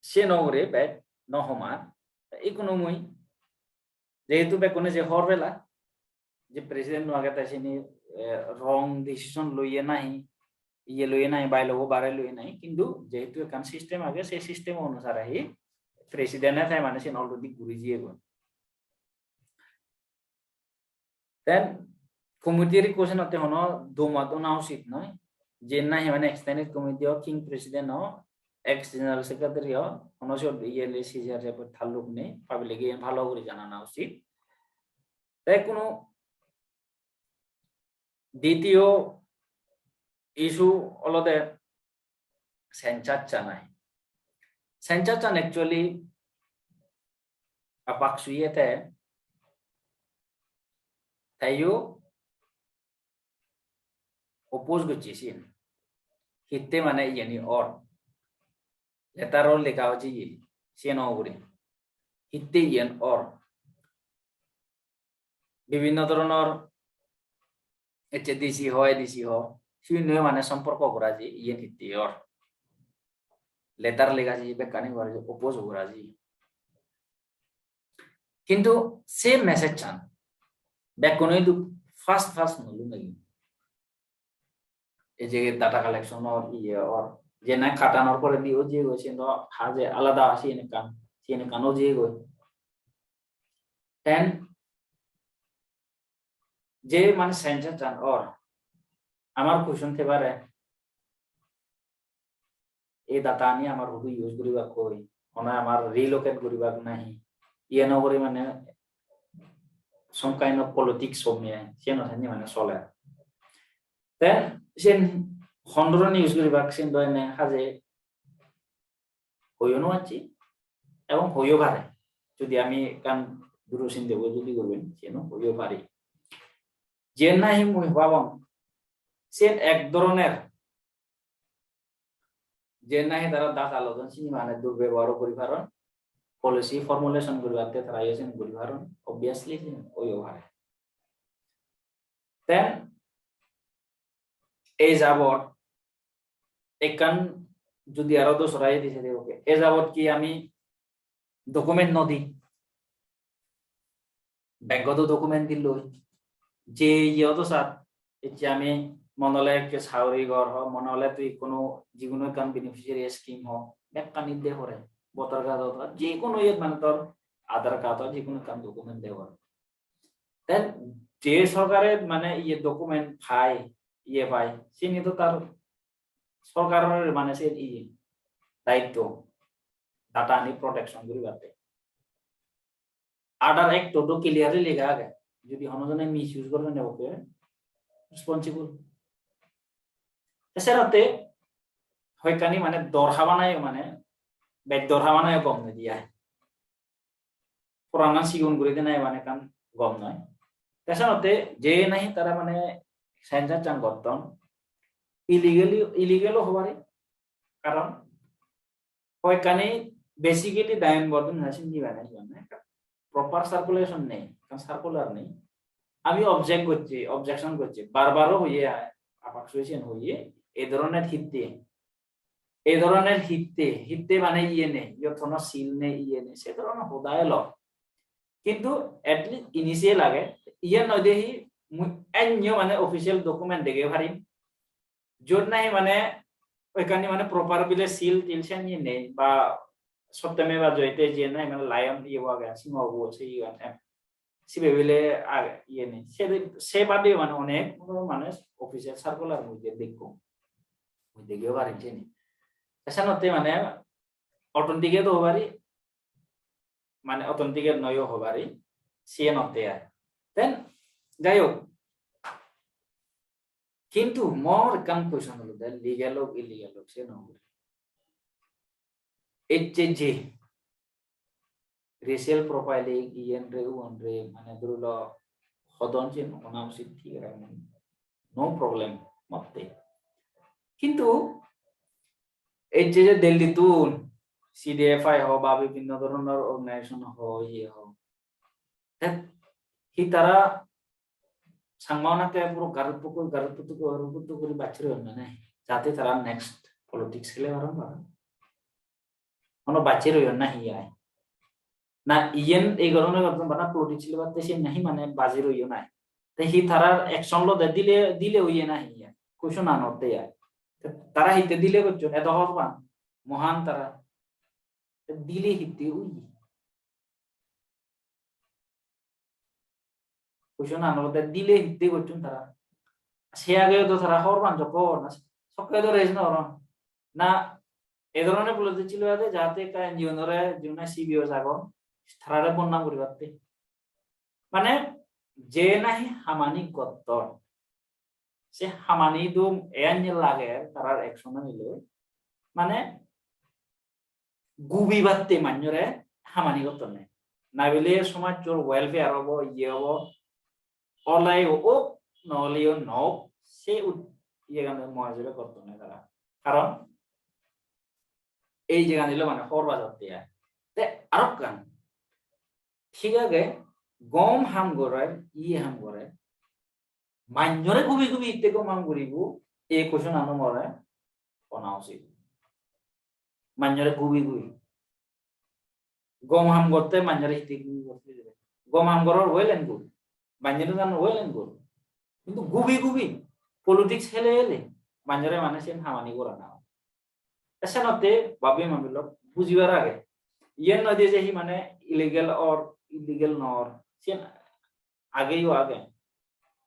seno ugure bej no hom ar. Te ikkunu mui jehetu bekkune je hobor pela, je president no age te sini, eh, wrong decision loye nahi, iye loye nahi, bylaw bo bare loye nahi, kintu jehetu ekkan system age, se system onusare hi president-e te mane siyen already guri jiyegoi. Then committee-r question-otte hono domat ona usit noi, je nahi mane extended committee o, working president o, ex general secretary o, hono siyot iye le C G R F-or talluk nei, public-e iyen bhalo guri janana usit. Te ikkunu ditiyo issue olode census-an ai. Census-an actually APCSU-ye te teyo oppose gocche siyen. Hitte mane iyeni or. Letter-ot lega oi jeye, siyen ugure. Hitte iyen or. Bibhinno dhoronor ecche D C ho, A D C ho, sigunore mane somporko gora jeye, iyen hitte or. Letter lega jeye, bekkani gora jeye, oppose gora jeye. Kintu se message-an bekkune idu first first no lumegi. Ei je data collection or iye or, je na katanor poredi o jiyegoi, siyen do haje alada, siyen ekkan, siyen ekkan o jiyegoi. Then je mane census-an or, amar question thei pare, ei data ani amar hudu use guribak hoi, hona amar relocate guribak nahi, iye no guri mane some kind of politics somme, siyen o sanni mane soler. Then siyen hon dhoron use guribak, siyen do ene haje hoyo no acchi, ebong hoyo pare. Jodi ami ekkan duro sinte guri jodi guriben, siyen o hoyo pare. Jen nahi mui babong, siyen ek dhoroner, jen nahi tara data lodon, sini mane durbebohar o guri paron, policy formulation guribatte tara iye siyen guri paron, obviously siyen oiyo pare. Then ei jabot ekkan judi aro dosora iye di sede, okay, ei jabot hi ami document no di? Bank-ot o document dilloi, je iye odo sat, ecche ami mone ole ekke sauri gor ho, mone ole tui kono jiguno ekkan beneficiary scheme ho, bekkani de pore. Voter card ho, je kono iyot mane tor Aadhaar card ho, je kono ekkan document de pore. Then je sorkare mane iye document pai, iye pai, sini to tar sorkaror mane se iye daitto, data ani protection guribatte. Aadhaar Act-ot do clearly lega age, jodi hono jone misuse gore, mane oke responsible. Te senotte hoyekkani mane dor habanayo, mane bej dor habanayo gom noi de ai. Poranan sigon guri dena iban ekkan gom noi. Te senotte je nahi tara mane census-an gotton, illegal, illegal-o hobare. Karon hoyekkani basically Diane Gordhan-e sindi bana hi honne, proper circulation nei, ekkan circular nei. Ami object gocchi, objection gocchi, bar bar-o hoye ai, APCSU-e siyen hoye, ei dhoronor hitte, ei dhoronor hitte, hitte mane iye nei, iyot hono seal nei, iye nei, se dhoronor hoda elo. Kintu at least initial age, iyen noi de hi mui enyo mane official document dege parim, jiyot nahi mane oikkani mane proper bile seal til seni nei, ba Satyameva Jayate je nahi mane lion iye bo age, singho bo, se iye age, sibe bile age, iye nei. Se, se bade mane onek mane official circular mui je dekko, mui degeyo parim seni. Te senotte mane authenticate-o hobari, mane authenticate noyo hobari, siyenotte ai. Then, jai hok, kintu mor ekkan question olode, legal hok, illegal hok, se no hobare. Ecche je racial profiling, iyen re, uon re, mane dhori lo, hodon siyen ona usit, thik age, no problem motte. Kintu ei je, je Delhi tun C D F I ho ba bibhinno dhoronor organization ho, iye ho, te hi tara Changma-unotte puro garut pukkur, garut pukkur, garut pukkur guri bacche royon na nei, jate tara next politics hele paron, paron. Hono bacche royon na hi ai? Na iyen ei gorone gotton bana politics helebatte siyen nahi mane baji royon ai? Te hi tarar action lode dile, dile oye na hi ai? Question anotte ai. Te tara hitte dile gocchon, edo hor pan, mohan tara. Te dile hitte oye? Question an olode dile hitte gocchon tara. Se ageyo do tara hobor pan jokko hobor na, sokke do raise no goron. Na e dhoronor politics helebatte jate ekka N G O-nore, jiyune C B O agon, tarare bodnam guribatte. Mane je nahi hamani gotton, se hamani dum eyan je lager tarar action anile, mane gubibatte manjore hamani gottonne. Nabile somajjor welfare obo, iye obo, oleyo ok, no oleyo no ok, se ut-, iyegan mui hijebe gottonne tara. Karon ei jegan dilo mane hobor bajatte ai. Te arokkan, thik age, gom ham gore, iye ham gore, manjore gubi gubi itte gom ham guribo, ei question ano more hona usit. Manjore gubi gubi. Gom ham gotte manjore hitte gubi gotte dibe. Gom ham goror well and good. Manjore jano well and good. Kintu gubi gubi politics hele hele manjore mane sen hamani gorana. Te senotte bhabi mabilok bujibar age. Iyen noi de je hi mane illegal or illegal nor. Sen ageyo age.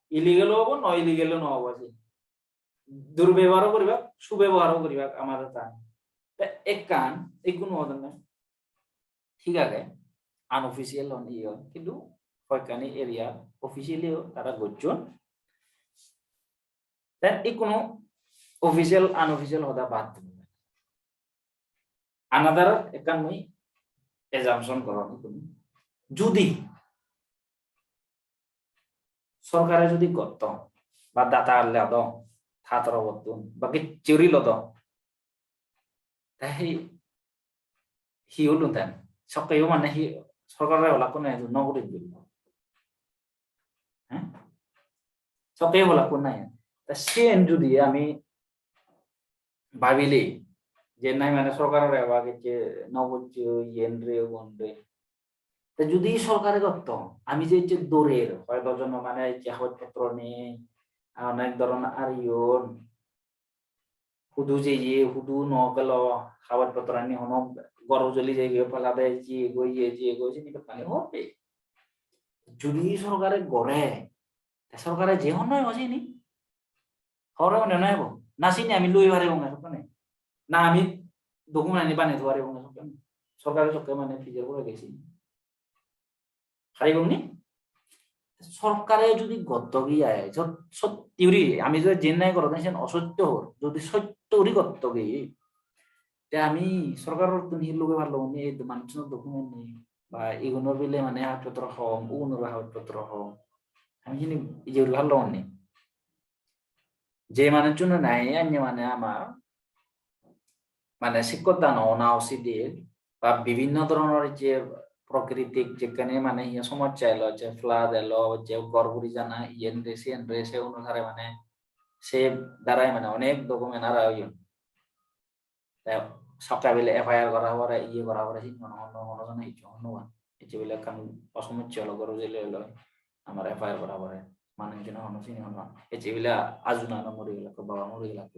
Illegal obo, no illegal no obo je. Durbeboharo guribak, subeboharo guribak amar ta. Te ekkan, ekku no hodonne. Thik age, unofficial on iye on, kintu hoyekkani area officially o tara gocchon. Then ikkunu official, unofficial hoda bad dibo. Another ekkan mui assumption gorong ikkunu. Judi sorkare judi gotto ba data lodo, ta torobottun ba gicchuri lodo, te hi, hi olun ten? Sokkeyo mane hi sorkarore olakkun edu no guri dilo? He? Sokkeyo olakkun nai. Ta siyen judi ami babili je nai mane sorkarore eba gecche no gocche, yen re, uon re. Te judi sorkare gotto, ami je ecche dorer, hoy dojono mane ecche hagoj potro nei, onek doron ariyon, hudu jeye, hudu no gelo, hagoj pottorani hono gor ujoli jeye, palade jeyegoi, ye jeyegoi, sini bekkani hobe. Judi sorkare gore, te sorkare je honno ebo sini. Hore one no ebo. Na sini ami loi paribong sokkene. Na ami document ani banei thoi paribong sokkene. Sorkare sokke mane pijor gore gesi. Paribong ni? Sorkare judi gotto gi ai, sot-, sotti guri, ami jodi jennai gorodon sen osotto hor, jodi sotto guri gotto gi, te ami sorkarottun hi luge parlong ni, ei manuchunor document nei, ba igunor bile mane hagoj potro hom, ugunor hagoj potro hom. Ami hini ije guri parlong ni? Je manuchune nahi anye mane ama mane sikkottano ona usidil ba bibinno dhoronor je prokritik jekkene mane hi somossa elo, je flood elo, je ghor puri jana, iyen re, siyen re, se onusare mane se darai mane onek document ara oyon. Te sokke bile F I R gora pore, iye gora pore, sini hono, hono, hono jone hissu honno pan. Ecche bile ekkan osomocche olo, goro jele olo, amar F I R gora pore. Manuj jone hono sini honno pan. Ecche bile ajuna no mori gelo, baba mori gelo.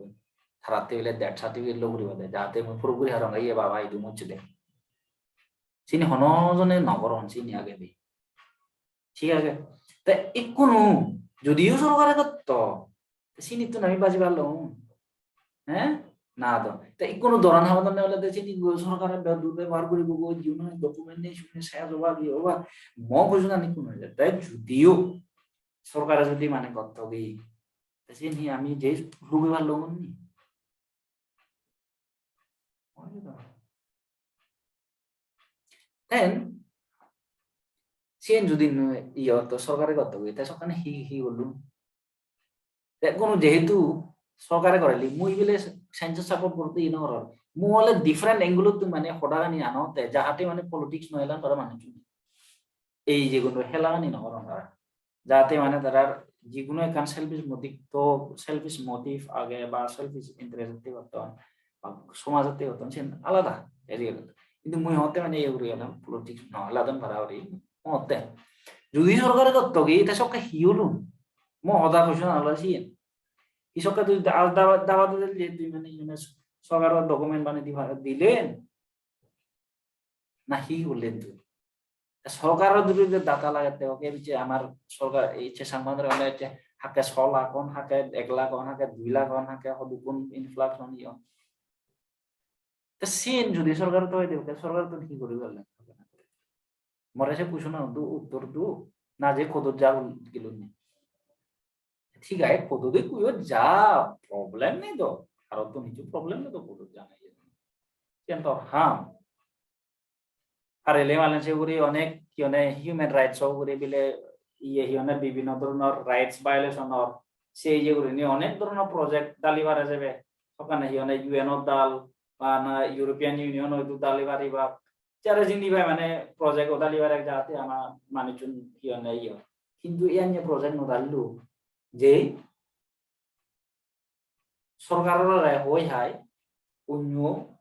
Taratte bile death certificate lo guri bade, jate mui proof guri parong, iye baba idu mocche de. Sini hono jone no goron, sini agede. Thik age? Te ikkunu, judiyo sorkare gotto, te sinittun ami baji parlong? He? Na do. Te ikkunu doran habadonne olode sini go sorkare be-, durbebohar guribo go, jiune document nei, siyune sej obak, iye obak. Mo bujunan ikkunu oye. Te judiyo sorkare judi mane gotto gi, te sini ami je lugi parlong ni? Then, siyen judi nu-, iye to sorkare gotto gi, te sokkene hi, hi golun? Te kono jehetu sorkare goreli, mui bile census support gorotte iye no goror. Mui ole different angle-ottun mane hodagani ano, te jahate mane politics no elan para manuj. Ei je kono helagani no goron para. Jate mane tarar jiguno ekkan selfish motive to, selfish motive age ba selfish interest otte gotton, ba somaj otte gotton, sen alada area. Kintu mui hotte mane iye guri elam, politics no eladon para guri hotte. Judi sorkare gotto gi, te sokke hi olun? Mo hoda question olo siyen. Hi sokke tui da-, da-, dawa dile tui mane, mane sorkaro document banei di pa-, dilen? Na hi gulen tui? Te sorkaro duri je data lagette, oke, biche amar sorkar, ei je Changma-unore ole je hakke so lakh on, hakke ek lakh on, hakke dui lakh on, hakke hodukkun influx on, iye on. Te siyen judi sorkar toi de, te sorkar tun hi guri palle? More se question-o du, uttor du, na je court-ot ja gilun ni? Thik age, court-ot ekkuyo ja, problem nei do. Bharottun hissu problem nei do court-ot jana iye. Siyen tor ham. Ar ele malen se ugure onek hi honne human rights-o ugure bile iye hi honne bibhinno dhoronor rights violation or se iye gurinei onek dhoronor project dali pare jebe. Okkane hi honne U N-o dal, ba na European Union-o idu dali paribak. Jare jindi pai mane project-o dali paribak jahate ama manuchun hi honne iye. Kintu iyan je project no dalilo, je sorkarore hoi hai, onyo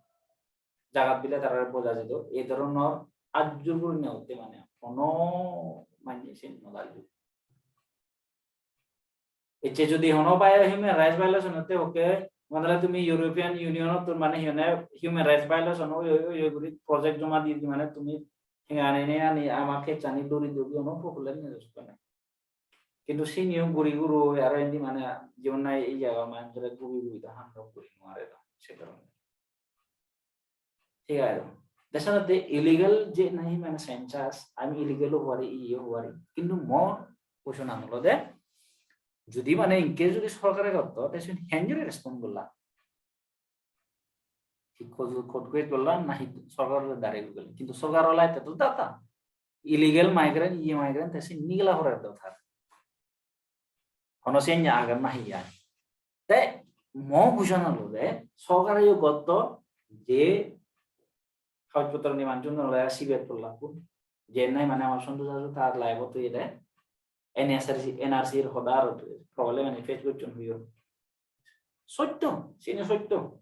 jagat bile tarare boja jedo, ei dhoronor ajjur gurinei otte mane hono manye sen no dalilo. Ecche jodi hono bai human rights violation otte, oke, mane tumi European Union-ottun mane hi honne human rights violation oi, oi, oi, oi guri project joma di di mane tumi hengani ne ani ama case-ani duri duri hono problem nei. Kintu siniyo guri guri aro indi mane jigun nahi ei jaga mane jore guri guri ta handle guri no pare ta se karonne. Thik age. Desanotte illegal je nahi mane census, ami illegal-o hoi pari, iye-o hoi pari. Kintu mor question-an olode, judi mane in case judi sorkare gotto, te siyen henjuri respond golla? Hi court, court case golla nahi sorkar direct golla? Kintu sorkar ola ete to data. Illegal migrant, iye migrant, te siyen nigila pore do tar. Hono siyen agar nahi ar. Te mo bujan olode sorkare yo gotto je hagoj potro niman jun ole sibe pollakkun. Je nahi mane amar Santosh Ajo tar live-ot oyede. N S R C, N R C-r hoda aro problem ani face gocchon huyo. Sotto, sini sotto.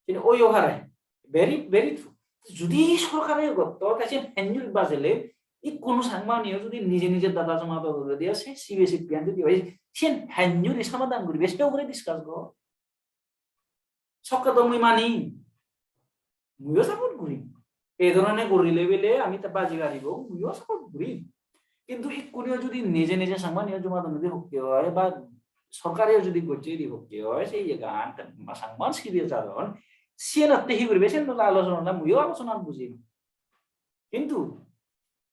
Sini oyo hare. Very, very true. Judi sorkare gotto, ta sen henjul bajele, Ikkunu Changma uniyo jodi nije nije data joma dodode, se sibe sibe an jodi oi, siyen henjuri samadan guribe, se ugure discuss gor. Sokke do mui mani, muiyo support gurim. Ei dhorone gorile bile ami ta baji garibo, muiyo support gurim. Kintu ikkuniyo jodi nije nije Changma uniyo joma dodode hokke oi, ba sorkariyo jodi gojje di hokke oi, se iyegan, Changma sibe jadon, siyenotte hi guribe, siyen loi alochona, muiyo alochona bujim. Kintu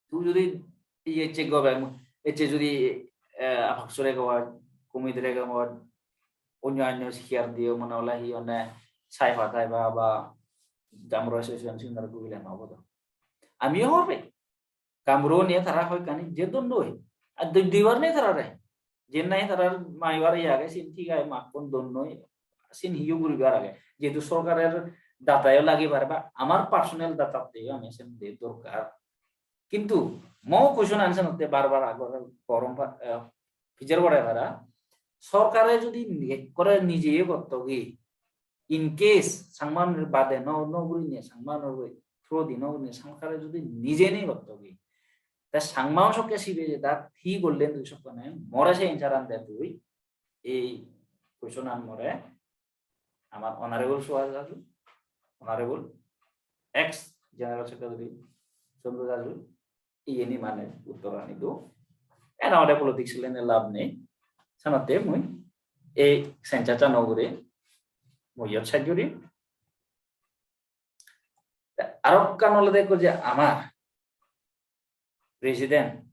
tui jodi iye check gobe, ecche jodi, eh, APCSU-re gobaj, committee-re gobaj, onyo onyo C R D O mane ole hi honne saipa taipa ba Gaonbura Association sigunore gubile no obo do. Amiyo hobor pei. Gaonbura uniye tara hoyekkani je don doi. Ar dui, duibar nei tarare. Jen nahi tarar maibar iye age, sin thik age, makkon don noi, sin hiyo guribar age. Jehetu sorkarer data-yo lagei pare ba amar personal data-tte-yo ami sen de dorkar. Kintu mo question an senotte bar bar agor gorom pa-, eh, pijer gore para. Sorkare jodi ni-, ekkore nije iye gotto gi, in case Changma unor bade no, no gurinei, Changma unor through di no gurinei, sorkare jodi nije nei gotto gi, te Changma un sokke sibe je dat hi gollen tui sokkene, more se answer an de tui, ei question an more amar Honorable Suhas Raju, Honorable ex General Secretary Chandra Raju, iyeni mane uttor ani do. Ena ode politics lene lab nei. Senotte mui ei sentence-an ugure mui iyot sej guri. Te arokkan olode ekko je amar president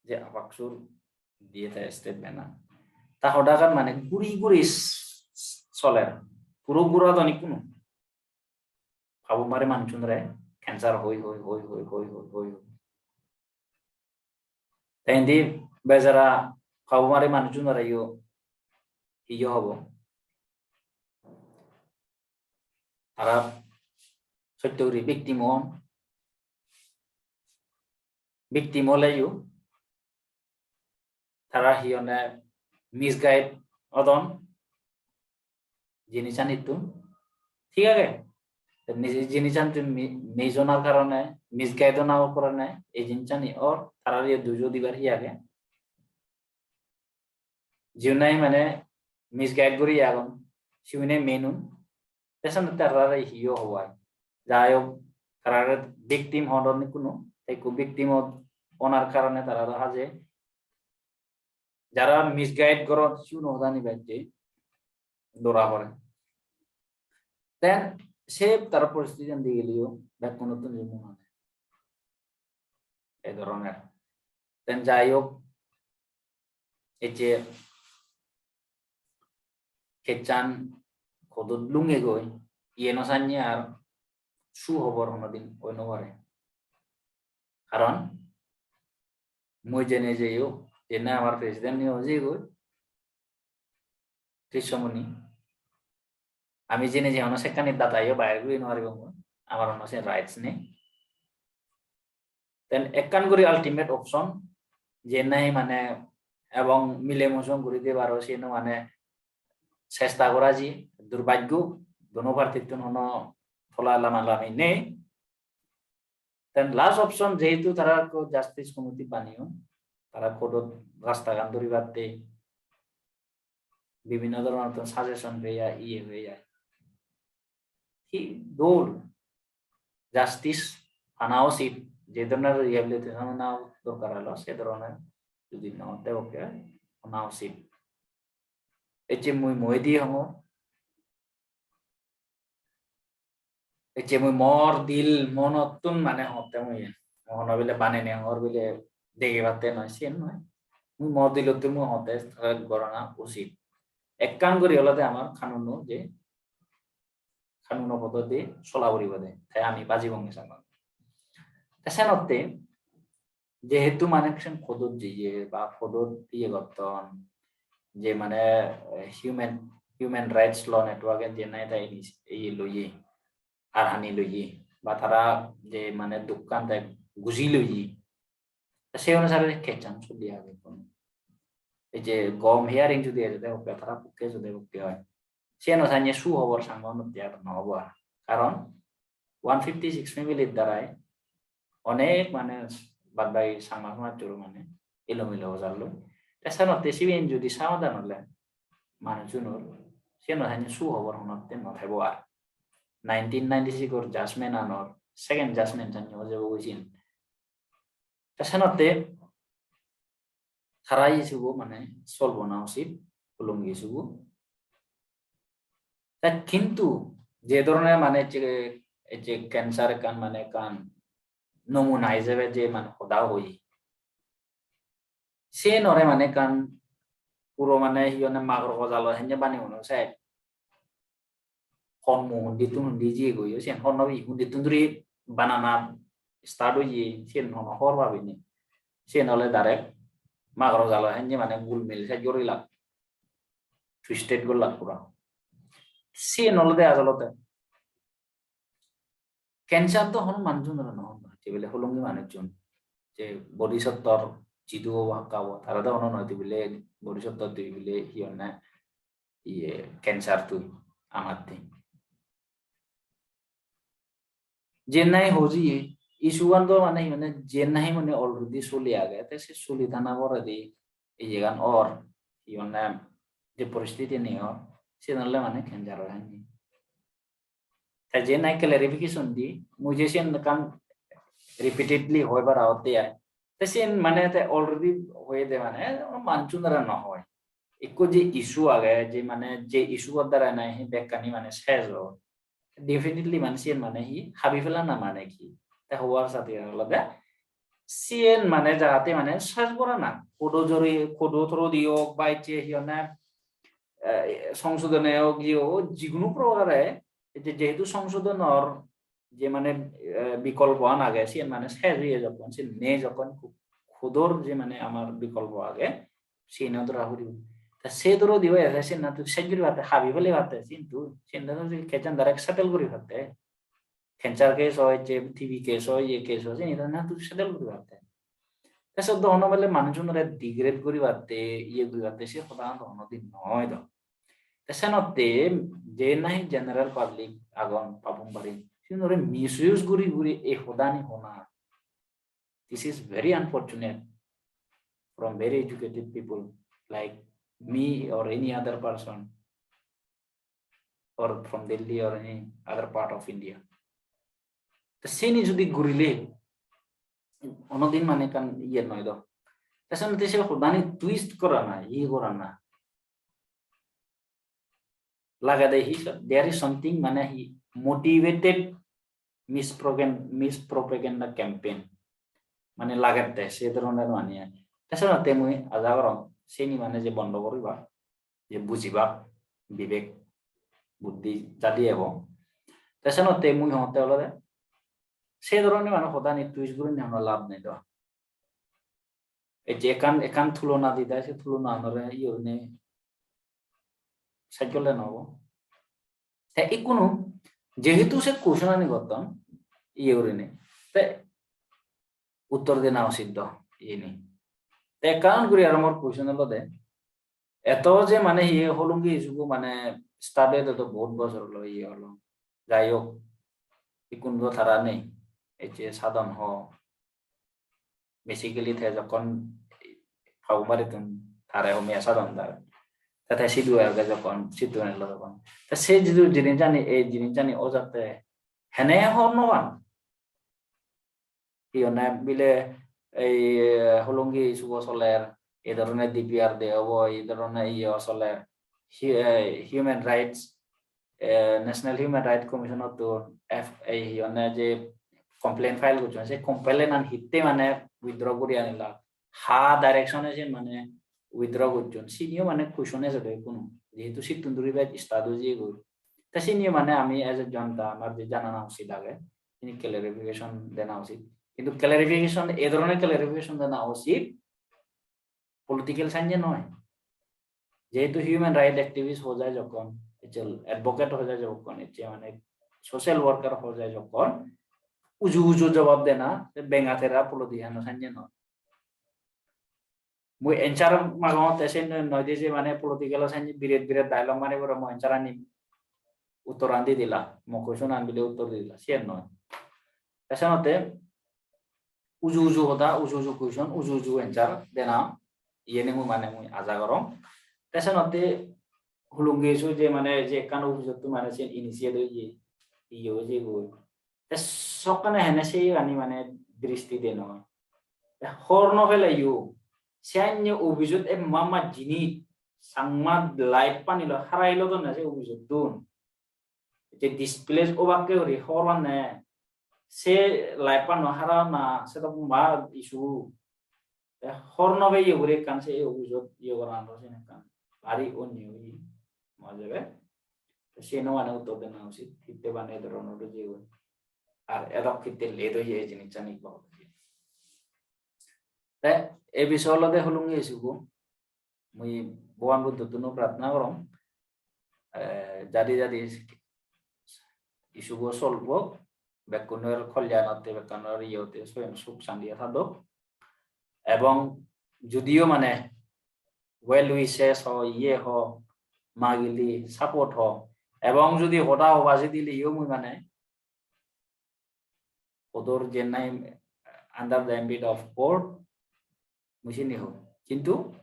je APCSU-r diye te statement-an. Ta hodagan mane guri guri s-, s-, soler. Puro gura don ikkunu. Pabomari manuchunore cancer hoi, hoi, hoi. Te indi bejara pabomari manuchunore yo hiyo hobo. Tara sotto guri victim on. Victim oleyo tara hi honne misguide odon jinisanittun, thik age? Te ni-, jinisanittun mi-, mijonar karone, misguide onar karone ei jinisani or, tarare dujo dibar hi age? Jiune mane misguide guri agon, siune main un. Te senotte tarare hiyo hobo ai. Jai hok, tarare victim hodon ikkunu, te ikko victim onar karone tara do haje. Jara misguide goron, sigun hodani bajje dora pore. Then se tara poristiti an degeleyo bekkunottun je mone hone ei doroner. Then jai hok, ei je case-an court-ot lungegoi, iye no sanye ar su hobor honodin oi no pare. Karon mui jene jeyo, jene amar president-o jeyegoi, Krishnamoni, ami jene je hono sekkani data-yo bair guri no paribong, amar hono sen rights nei. Then ekkan guri ultimate option, je nahi mane ebong mile mujung guri dibar o, siyen mane chesta gora ji, durbhagyo, duno party-ttun hono tola lama lami nei. Then last option, jehetu tara ekko justice committee baneyon, tara court-ot rastagan duribatte bibhinno dhoronor suggestion peye, iye peye. Hi dol justice pana usit, je dhoronor rehabilitation ana dorkar elo, se dhoronor jodi no de okke pana usit. Ecche mui moyedi hongor, ecche mui mor dil monottun mane hotte mui, hono bile banene hongor bile degebatte noi, siyen noi. Mui mor dilottun mui hotte gorana usit. Ekkan guri olode amar kanuno je kanuno pododi sola puribo de, te ami bajibonge sagon. Te senotte jehetu mane sen court-ot jeye ba court-ot iye gotton, je mane, eh, human, human rights law network-e je nahi ta inis-, iye loye, harhani loye, ba tara je mane dukkan te guji loye, te se onusare case-an soli age. Ei je gom hearing jodi ejede okke, tara pokke ejede okke oi, siyen o sanye su hobor sango unnoti ar no obo ar. Karon one fifty six family-r darai onek mane bad bagi Changma somajjor mane elomelo ojallo. Te senotte siben judi sabadan ole manuchunor, siyenor henne su hobor honotte no thebo ar. Nineteen ninety-six or judgment anor second judgment sanne ojebo goi siyen. Te senotte tara isubo mane solbo na usit, Hollongi isubo. Te kintu je dhoroner mane je, je cancer ekkan mane ekkan nomuna ijebe je mane hoda hoi, siyenore mane ekkan puro mane hi honne magor gojalo henne bani uno se. Hon mu hundittun hundi jiye goyo, siyen hon no peye, hundittun duri banana start oye, siyen hono hobor pabi ni. Siyen ole direct magoro jalo henne mane gulmil se jorilak, twisted gollak pura. Siyen olode asolote cancer do hono manuchunore no hon, jebele Hollongi manuchun, je bodhisottor jidu obo hakka obo, tara do hono noi, tebile bodhisottor tebile hi honne iye cancer tui amatte. Jen nahi hoji issue an do mane hi honne jen nahi mane already soli age, te se soli thana poredi iyegan or hi honne je poristiti ni or, siyen ole mane cancer oi hanye. Te je nahi clarification di, mui je siyen ekkan repeatedly hoi bara otte ai. Te siyen mane te already hoye de mane, manuchunore no hoi. Ekko je issue age, je mane je issue or darai nahi bekkani mane sej or. Definitely mane siyen mane hi habi felana mane hi. Te hobar sate olode siyen mane jahate mane sej gorana. Kodo jori, kodo torodi ok, ba icche hi honne, eh, songsodone ok, iye ok, jigunu prokare, je-, jehetu songsodonor je mane, eh, bikolpo an age, siyen mane sej oye jokkon, siyen nei jokkon, ku-, kudor je mane amar bikolpo age, siyen o dora puribo. Ta se doro dibo age, siyen na tui sej guri patte, habi pele patte, siyen tui, siyen na tui case an direct settle guri patte. Cancer case oi, je T B case oi, ye case oi, siyen na tui settle guri patte. Te sot do hono bele manuchunore degrade guri patte, iye guri patte, se hoda do hono din noi do. Te senotte je nahi general public agon Papum Pare, sigunore misuse guri guri ei hodani hona. This is very unfortunate from very educated people like me or any other person or from Delhi or any other part of India. Te seni judi gurile, onodin mane ekkan iye noi do. Te senotte se hodani twist gorana, iye gorana. Lagede hi, there is something mane hi motivated misprogan-, mispropaganda campaign. Mane lagette se dhoronor mane. Te senotte mui aja gorong seni mane je bondo guriba, je bujibak, bibek, buddhi jadi ebo. Te senotte mui hongotte olode se dhoronor mane hodani twist gurinei hono lab nei do. Ei je ekkan, ekkan tulona didai, se tulona anore iye gurinei sej golle no obo. Te ikkunu jehetu se question ani gotton iye gurinei, te uttor dena usit do iyeni. Te ekkan guri aro mor question olode, eto je mane hi Hollongi issue bo mane start oye do bohut bojor olo iye olo. Jai hok, ikkunu do tara nei, ecche sadon ho. Basically te jokkon Papum Parettun tare homiya sadon tare. Te te sidu age jokkon, sidu elo jokkon. Te se jidu jinisani, ei jinisani ojatte hene hobor no pan. Hi honne bile ei Hollongi issue bo soler, ei dhoroner D P R de obo, ei dhoroner iye o soler. Hu-, eh, human rights, eh, National Human Rights Commission-ottun F-, ei hi honne je complaint file gocchon, se complaint-an hitte mane withdraw guri anilak, ha direction-e siyen mane withdraw gocchon, siniyo mane question ejede ikkunu, jehetu sittun duri bej start oi jiyegoi. Te siniyo mane ami as a jonta amar je janana usit age, sini clarification dena usit. Kintu clarification, ei dhoroner clarification dena usit political sanye noi. Jehetu human right activist ho jai jokkon, ecche advocate ho jai jokkon, ecche mane social worker ho jai jokkon, uju uju jobab dena, te benga tera politician sanye noi. Mui answer magongotte sen noi de je mane political sanye biret biret dialogue mari pore mui answer ani uttor an di dila, mo question an bile uttor di dila, siyen noi. Te senotte uju uju hoda, uju uju question, uju uju answer dena, iyeni mui mane mui aja gorong. Te senotte Hollongi issue je mane je ekkan office-ottun mane siyen initiate oye, iye oye goi. Te sokkene hene se iyegani mane dristi de noi. Te hobor no peleyo, siyan office-ot emma emma jinis Changma life-ani loi hara hilodonne se office-ottun. Je displace obakke guri hobor panne, se life-an loi hara na, se do ma issue. Te hobor no peye guri ekkan se office-ot iye goran do sen ekkan bari onyo oye, moj ebe. Te siyen mane uttor dena usit, hitte mane ei dhoronor jeyon. Ar edok hitte late oye ei jinissani ikko. Te ei bisoy olode Hollongi issue-bo. Mui Bhogoban Buddhottun prarthana gorong, eh, jadi jadi issue-bo solve ok, bekkunor kolyanotte, bekkunor iye otte, soyan suk santi thadok. Ebong judiyo mane well wishes ho, iye ho, magili support ho, ebong judi hoda hoba sidile yo mui mane court-or je nahi under the ambit of court, mui sini hoi. Kintu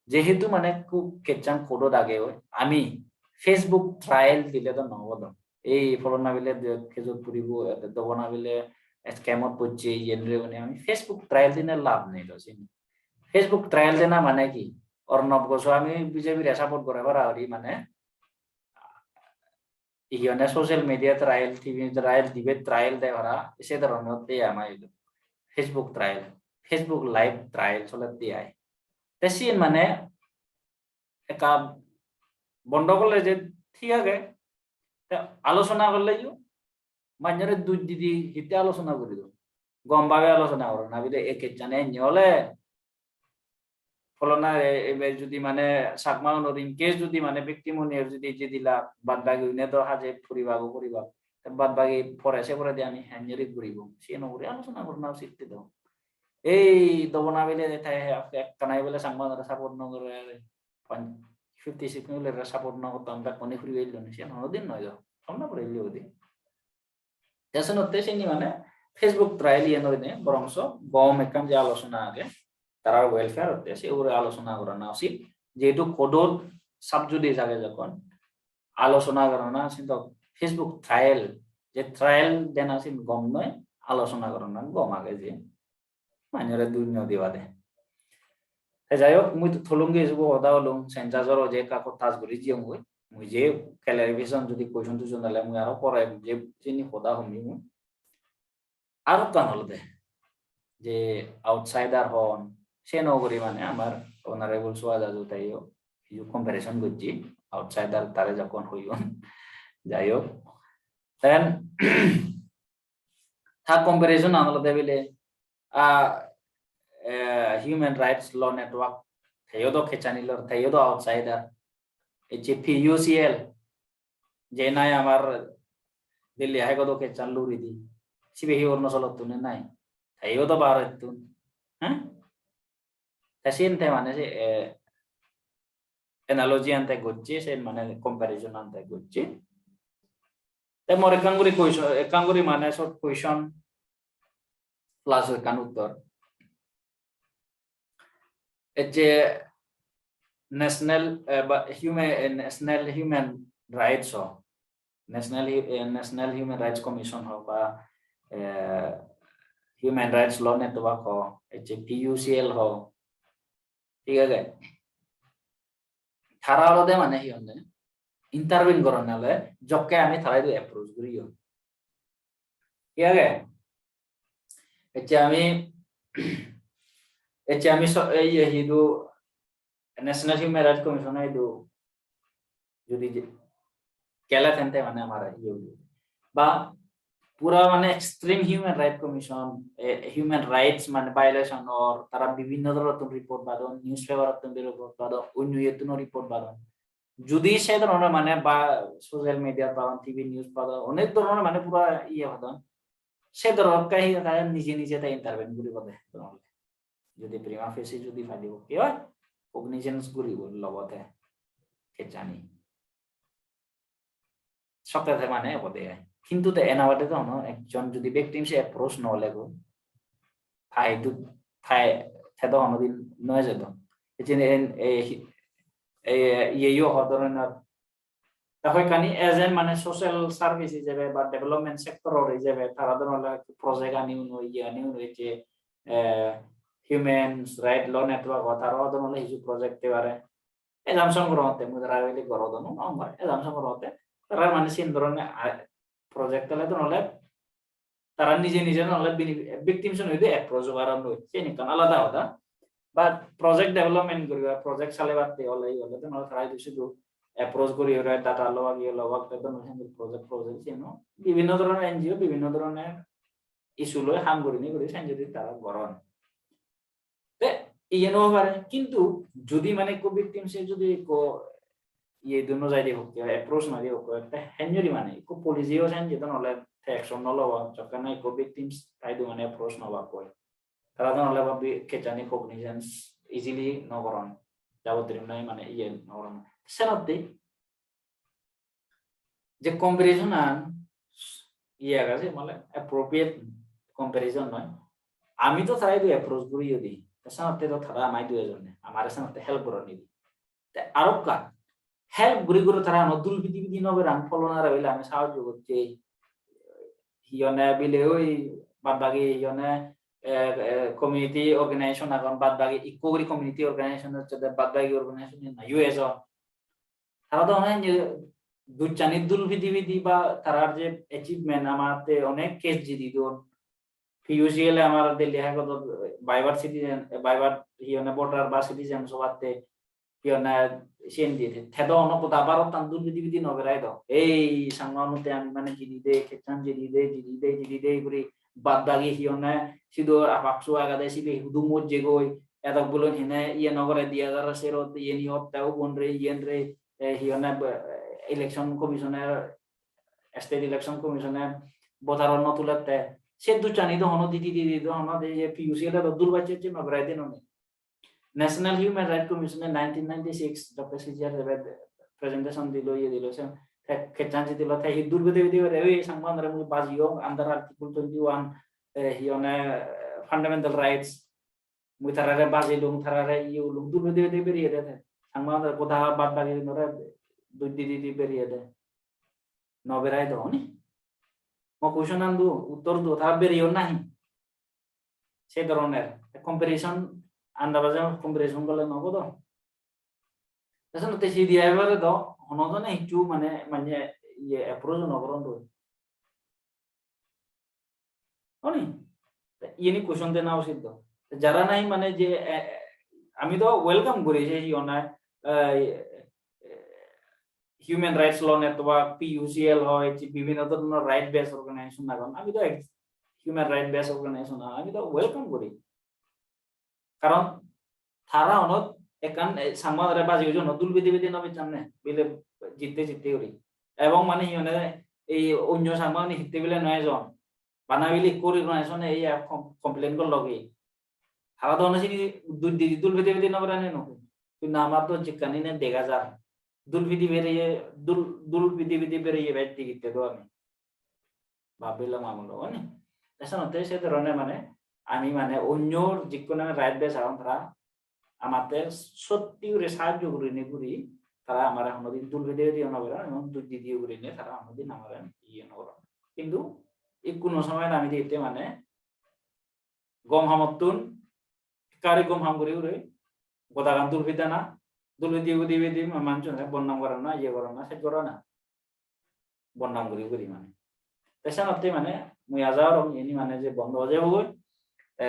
jehetu mane ekku case-an court-ot age oi, ami Facebook trial dile do no obo do. Ei pholona bile de-, case-ot puribo, dobona bile scam-ot pocche, iyen re mane ami Facebook trial dine lab nei do sini. Facebook trial dena mane hi? Arnab Goswami B J P re support gore para guri mane hi honne social media trial, T V trial, debate trial de para, se dhoronor de ama idu. Facebook trial, Facebook live trial solette ai. Te siyen mane ekka bondo gorle je thik age, te alochona gorleyo manjore duj didi hitte alochona guri do. Gom bhabe alochona goro na bile ei case-ani enne ole pholona e-, ebe judi mane Chakma unor in case judi mane victim unor judi je dila bad bagi une do haje puribago puribak. Te bad bagi pore se poredi ami henjeri guribo. Siyen ugure alochona gorana usit do. Ei dobona bile te ekkana bile Chakma unore support no gore. Pan-, fifty six mile re support no gotton, bekkune puri bellon, siyan hono din noi do. Samne puri bellon udi. Te senotte sini mane Facebook trial iye noi ne, borongso gom ekkan je alochona age, tarar welfare otte se ugure alochona gorana usit. Jehetu court-ot sub judice age jokkon, alochona gorana sinto Facebook trial, je trial dena sin gom noi, alochona gorana gom age je. Manjore dun no diba de. Te jai hok, mui to Hollongi issue-bo hoda holung, census-or je ekka ekka touch guri jiyong goi. Mui je clarification judi question tujon dale mui aro pore je sini hoda hom mui. Aro ekkan olode je outsider hon, se no guri mane amar Honorable Suhas Haju teyo hiju comparison gojje, outsider tare jokkon hoyon. Jai hok, then ta comparison an olode bile, ah, eh, Human Rights Law Network, teyo do case-ani lor, teyo do outsider. Ecche P U C L, je nahi amar Delhi High Court-o case-an luri di, sibe hi Arunachalottun ne nahi? Teyo do baharottun. Heh? Te siyen te mane se, eh, analogy an te gocche, sen mane comparison an te gocche. Te mor ekkan guri question, ekkan guri mane short question plus ekkan uttor. Ecche national, eh, ba human, eh, national human rights ho, national hu-, eh, National Human Rights Commission ho ba, eh, Human Rights Law Network ho, ecche P U C L ho, thik age? Tara olode mane hi honne, intervene goronne ole jokke ami tara idu approach guriyo. Thik age? Ecche ami, ecche ami so-, ei ye hidu National Human Rights Commission idu judi je-, gele thente mane amar iye oibo. Ba pura mane extreme human rights commission, eh, human rights mane violation or tara bibhinno dhorottun report padon, newspaper ottun report padon, onyo iyettun report padon. Judi se dhoronor mane ba social media padon, T V news padon, onek dhoronor mane pura iye padon. Se dhoronor ke hi tara nije nije te intervene guribo de. Judi prima facie judi padibo ki oi, cognizance guribo lobo te case-ani. Sokke te mane obode ai. Kintu te ena bade do hono ekjon judi victim se approach no lego, thai du, thai, te do honodin no eje do. Ejeni en, e, hi-, e, iye yo ho dhoronor. Ta hoyekkani agent mane social service ijebe ba development sector or ijebe tara don ole project ani uno, iye ani uno je, eh, human right law network o tara don ole hiju project te pare. Assumption gorongotte, mui tara bile gorodon, no, no, assumption gorongotte. Tara mane sin dhoronor, ah, project ole don ole tara nije nije don ole bini-, victims un hoide approach goron loi, siyen ekkan alada hoda. But project development guribar, project salebatte ole, ole don ole tara idu sidu approach guri ore data lobak, iye lobak, te don ole project, project siyen, no? Bibhinno dhoronor N G O, bibhinno dhoronor issue loi ham gurinei guri sen jodi tara goron. Te iye no pare, kintu jodi mane ekko victim se jodi ekko iye dun no jai de hokke, approach no de hokke, te henjori mane ekko policy o sen jedon ole te action no lobo, jokke na ekko victims tai du mane approach no bakkoi. Tara don ole ba bi-, case ani cognizance easily no goron, jabodiri nai mane iye no goron. Senotte je comparison an iye age se mane appropriate comparison noi. Ami to tara idu approach guri yodi, te senotte to tara amai du ejonne, amare senotte help goron idu. Te arokkan help guri guri tara ano dul pidi pidi no beran pholonare bile ami sahajjo gocche. Hi honne bile oi bad bagi hi honne, eh, eh, community organization agon, bad bagi ikko guri community organization hocche de, bad bagi organization na U S o. Tara do honne je duchani dul pidi pidi ba tarar je achievement amatte onek case jidi don. P U C L e amar Delhi High Court-ot viva citizen, viva hi honne voter ba citizen sobatte hi honne siyen diye de. Te do ono goda Bharottan dul pidi pidi no berai do. Ei Changma unotte ami mane jidi de, case-an jidi de, jidi de, jidi de guri bad bagi hi honne sidu abaksu agede sibe hudu mojjegoi. Edok bulon hine iye no gore di hajar serot iyen iyot te ubon re iyen re, eh, hi honne, eh, election commissioner, state election commission-e voter-o no tulette, se duchani do hono didi didi do hono de je P U C-e do dul bacche bacche no berai de noni. National Human Rights Commission-e nineteen ninety-six Doctor C J Arjobad presentation dilo, iye dilo, se te case-an jidilo, te hi dul bede bede bede, oi Changma-unore mui bajiyong under Article twenty-one, eh, hi honne, eh, fundamental rights, mui tarare bajilung, tarare iye ulung, dul bede bede beriyede te. Changma-unore goda bad bagi unore duj di di di beriyede. No berai do, honi? Mo question-an do, uttor do, tara beriyon nahi? Se doroner comparison, andabaje comparison gorle no obo do. Te senotte C D I ebare do hono jone hissu mane, mane iye approach no goron do. Honi? Te iyeni question dena usit do. Te jara nahi mane je, eh, ami do welcome guri je hi honne, eh, Human Rights Law Network, P U C L hoi, je bibhinno dhoronor right based organization agon. Ami do ek-, human right based organization agon. Ami do welcome guri. Karon tara onot ekkan, eh, Changma-unore baji ujonot dul bidi bidi no bicchonne, bile jitte jitte guri. Ebong mane hi honne ei onyo Changma-une hitte bile no ejon. Bana bile ekko organization-e ei, eh, com-, complain gollogi. Tara do honne sini dul di-, dul bidi bidi no berane no. Hintu amar do jikkani ne dega jar. Dul bidi beriye, dul, dul bidi bidi beriye bej digitte do ami. Bap bela ma bolo, oni? Te senotte se dhoronor mane, ami mane onyor jikkun ami right based agon tara amatte sotti guri sahajjo gurinei guri, tara amare honodin dul bede bede no goron, emon duj di diyo gurinei tara honodin amare iye no goron. Hintu ikkuno somoy ami degette mane gom hamottun, ekkari gom ham guri guri, godagan dul pidana, dul pidi pidi pidi ma-, manujore bodnam gorana, iye gorana, sej gorana. Bodnam guri guri mane. Te senotte mane mui aja gorong iyeni mane je bondo oi jebogoi. Te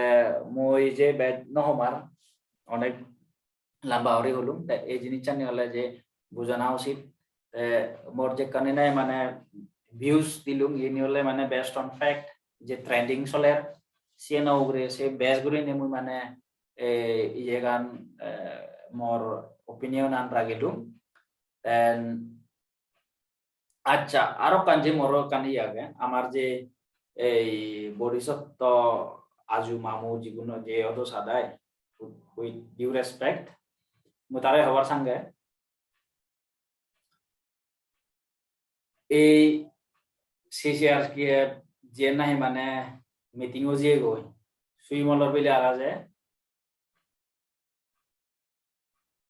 mui je bej no homar, onek lamba guri holung, te ei jinissani ole je bujana usit. Te mor jekkani nahi mane views dilung, iyeni ole mane based on fact, je trending soler, siyeno ugure se base gurinei mui mane, eh, iyegan, eh, mor opinion an ragilung. Then Accha, aro ekkan je moro ekkan iye age, amar je ei Bodhisotto aju mamu jiguno je odo sadai, with due respect, mui tare hobar sange, ei C C R P F je nahi mane meeting o jiyegoi, Suimolor bile ara je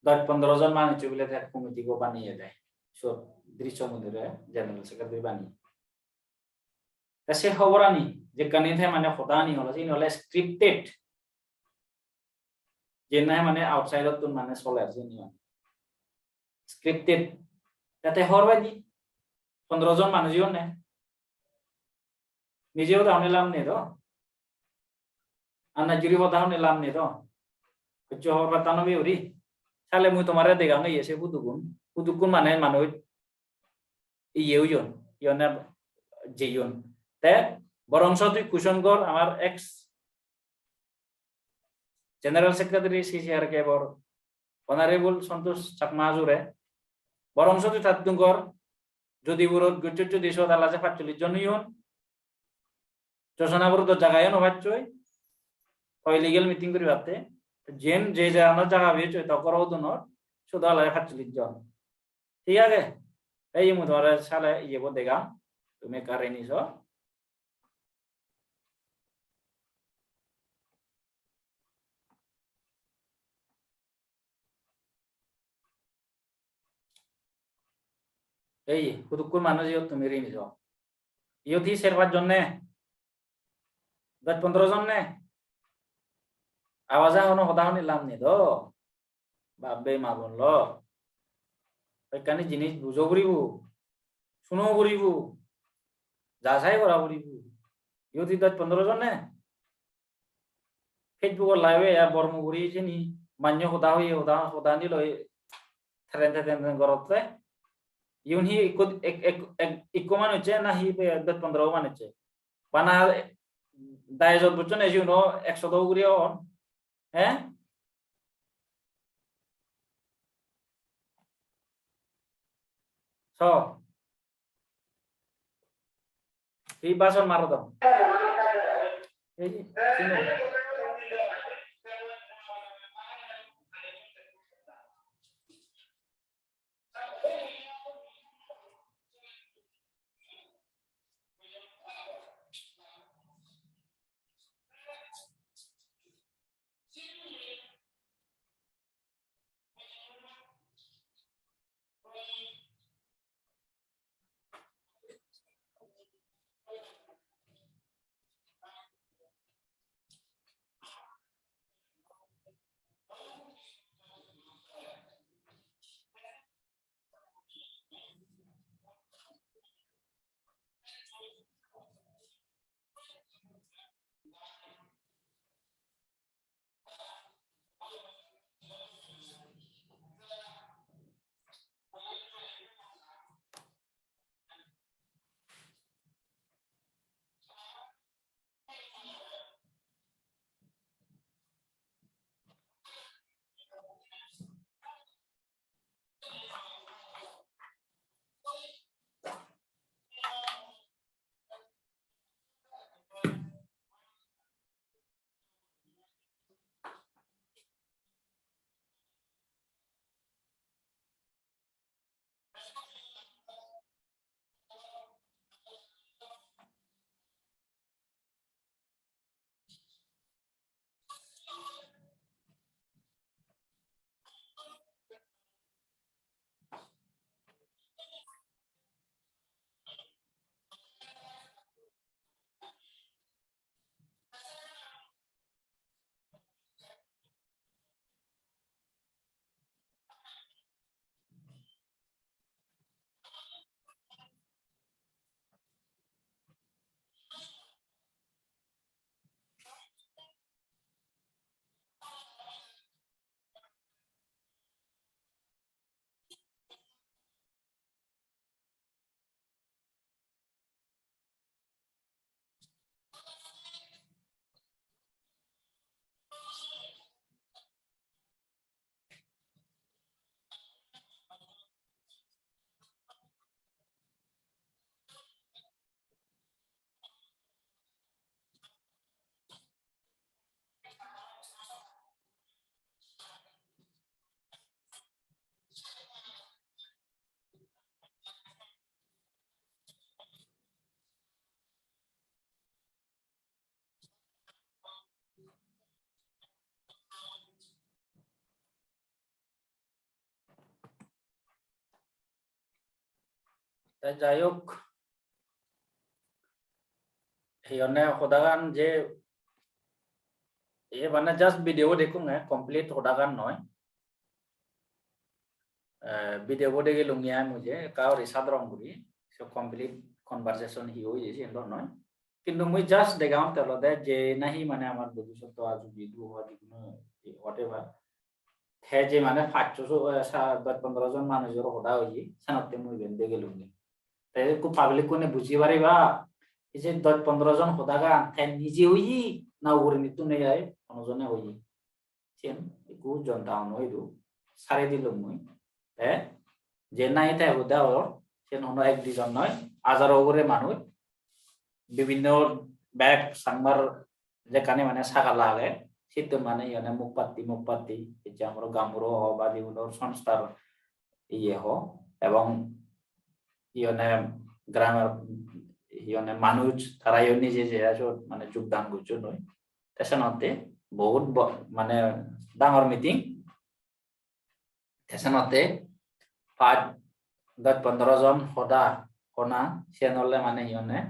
dos pondro jon manuj bile te committee go baniye de. So, Drisho Mudhore general secretary baniye. Ta se hoborani, jekkani te mane hodani holo, sini hole scripted. Je nahi mane outside ottun mane soler sini. Scripted. Tate hor bai di. Pondro jon manuj iyone. Nije hoda hone lam nei do. Anna juri hoda hone lam nei do. Hojjo hor patta no be uri. Sale mui tomare degam iye se hudukkun. Hudukkun mane manuj iye uyon. Iyone jeyon. Te borong so tui question gor amar ex General Secretary C C R K bor Honorable Santosh Chakma jure. Borong so tui tattun gor, jodi burot gocchot jodi sot ala je pachchollish jon oyon, Josona burot do jagayo no pachchoi, hoi legal meeting guribatte. Jen je jagano jaga peyechoi, to goro udunot, sot ala je pachchollish jon. Thik age? Ei mui tomare sale iyebo degam, tumi ekka reni so. Ei, hudukkun manuj iyot tumi rini jo. Iyot hi ser pach jon ne? Dos pondro jon ne? Awaja hono hoda honi lam nei do. Bap bei ma bon lok. Ekkani jinis bujo puribo. Suno puribo. Jachai gora puribo. Iyot hi dos pondro jon ne? Facebook-ot live-e ya bor muguri sini manyo hoda hoye, hoda, hoda ni loi teren teren gorotte. Iyun hi ikko, ek, ek, ek, ikko manucche na hi be dos pondro manucche? Bana dayejot bocchon ne siyuno ekso do uguri on. He? So, hi bason marodon? Ei, sino. Te jai hok, hi honne hodagan je, e mane just video bo dekkunge, complete hodagan noi. Eh, video bo degelunge ai mui je, ekka guri sadorong guri, so complete conversation hi oye siyen do noi. Kintu mui just degangotte olode je nahi mane amar bodhisotto aju bidu hoi, whatever, te je mane paccho so, eh, sa-, dosh pondro jon manujor hoda oye, senotte mui iben degelunge. Te ekku public kune buji pariba, ei je dosh pondro jon hodagan te nije oye na uguredittun ei ai hono jone oye. Siyen ekku jonta hono idu sari dilung mui. Te je nahi te hoda or, siyen hono ek dijon noi, hajaro ugure manuj, bibinno bek Changmar jekkani mane sagala age, sittun mane hi honne mukpatti, mukpatti, ecche amaro gaonburo ho ba jigunor sonsthar iye ho, ebong hi honne gramor hi honne manuj, tarayo nije je siyot mane jogdan gocchon oi. Te senotte bohut bo-, mane dangor meeting. Te senotte pach, dosh pondro jon hoda hona, siyen ole mane hi honne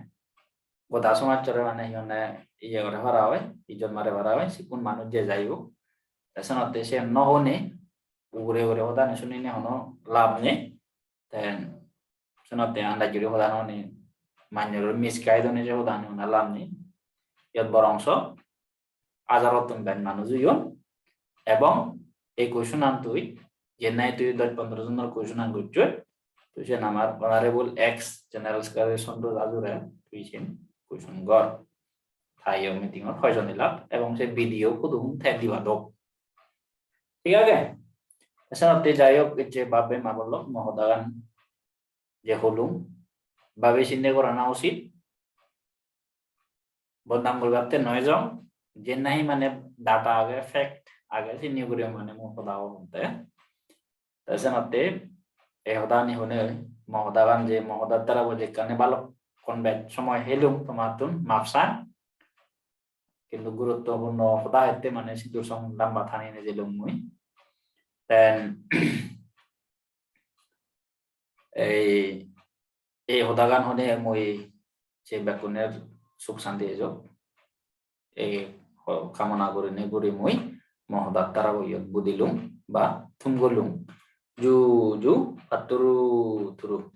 goda somajjore mane hi honne iye gore para oi, ijjot mare para oi, sikkun manuj je jai hok. Te senotte siyen no hone, ugure ugure hodani sunine hono lab nei. Te senotte andaj guri hoda no hone, manjore misguide hone je hodani hona lab nei. Iyot borongso hajarottun bej manuj oyon, ebong ei question an tui, je nahi tui dosh pondro jonor question an gocchoi, tui siyen amar Honorable ex General Secretary Chandra Jajure tui siyen question gor. Taiyo meeting ot hoijon elak ebong se video hudu hun te diba dok. Thik age? Senotte jai hok, ecche bab bei ma bon lok, mo hodagan je holung, babi sinde gorana usit. Bodnam guribatte noi jong, je nahi mane data age, fact age, sini guri mane mui hoda hobonte. Te senotte ei hodani hune, mo hodagan je mo hodar tara bo jekkani balukkun bej somoy helung tomattun, map sang. Kintu guruttopurno hoda hette mane sidu song lamba tani nejelung mui. Then ei, ei hodagan hone mui se bekkuner suk santi ejok. Ei ho-, kamona gurinei guri mui mo hodat tarabo iyot budilung ba thum golung. Ju ju patturu turu.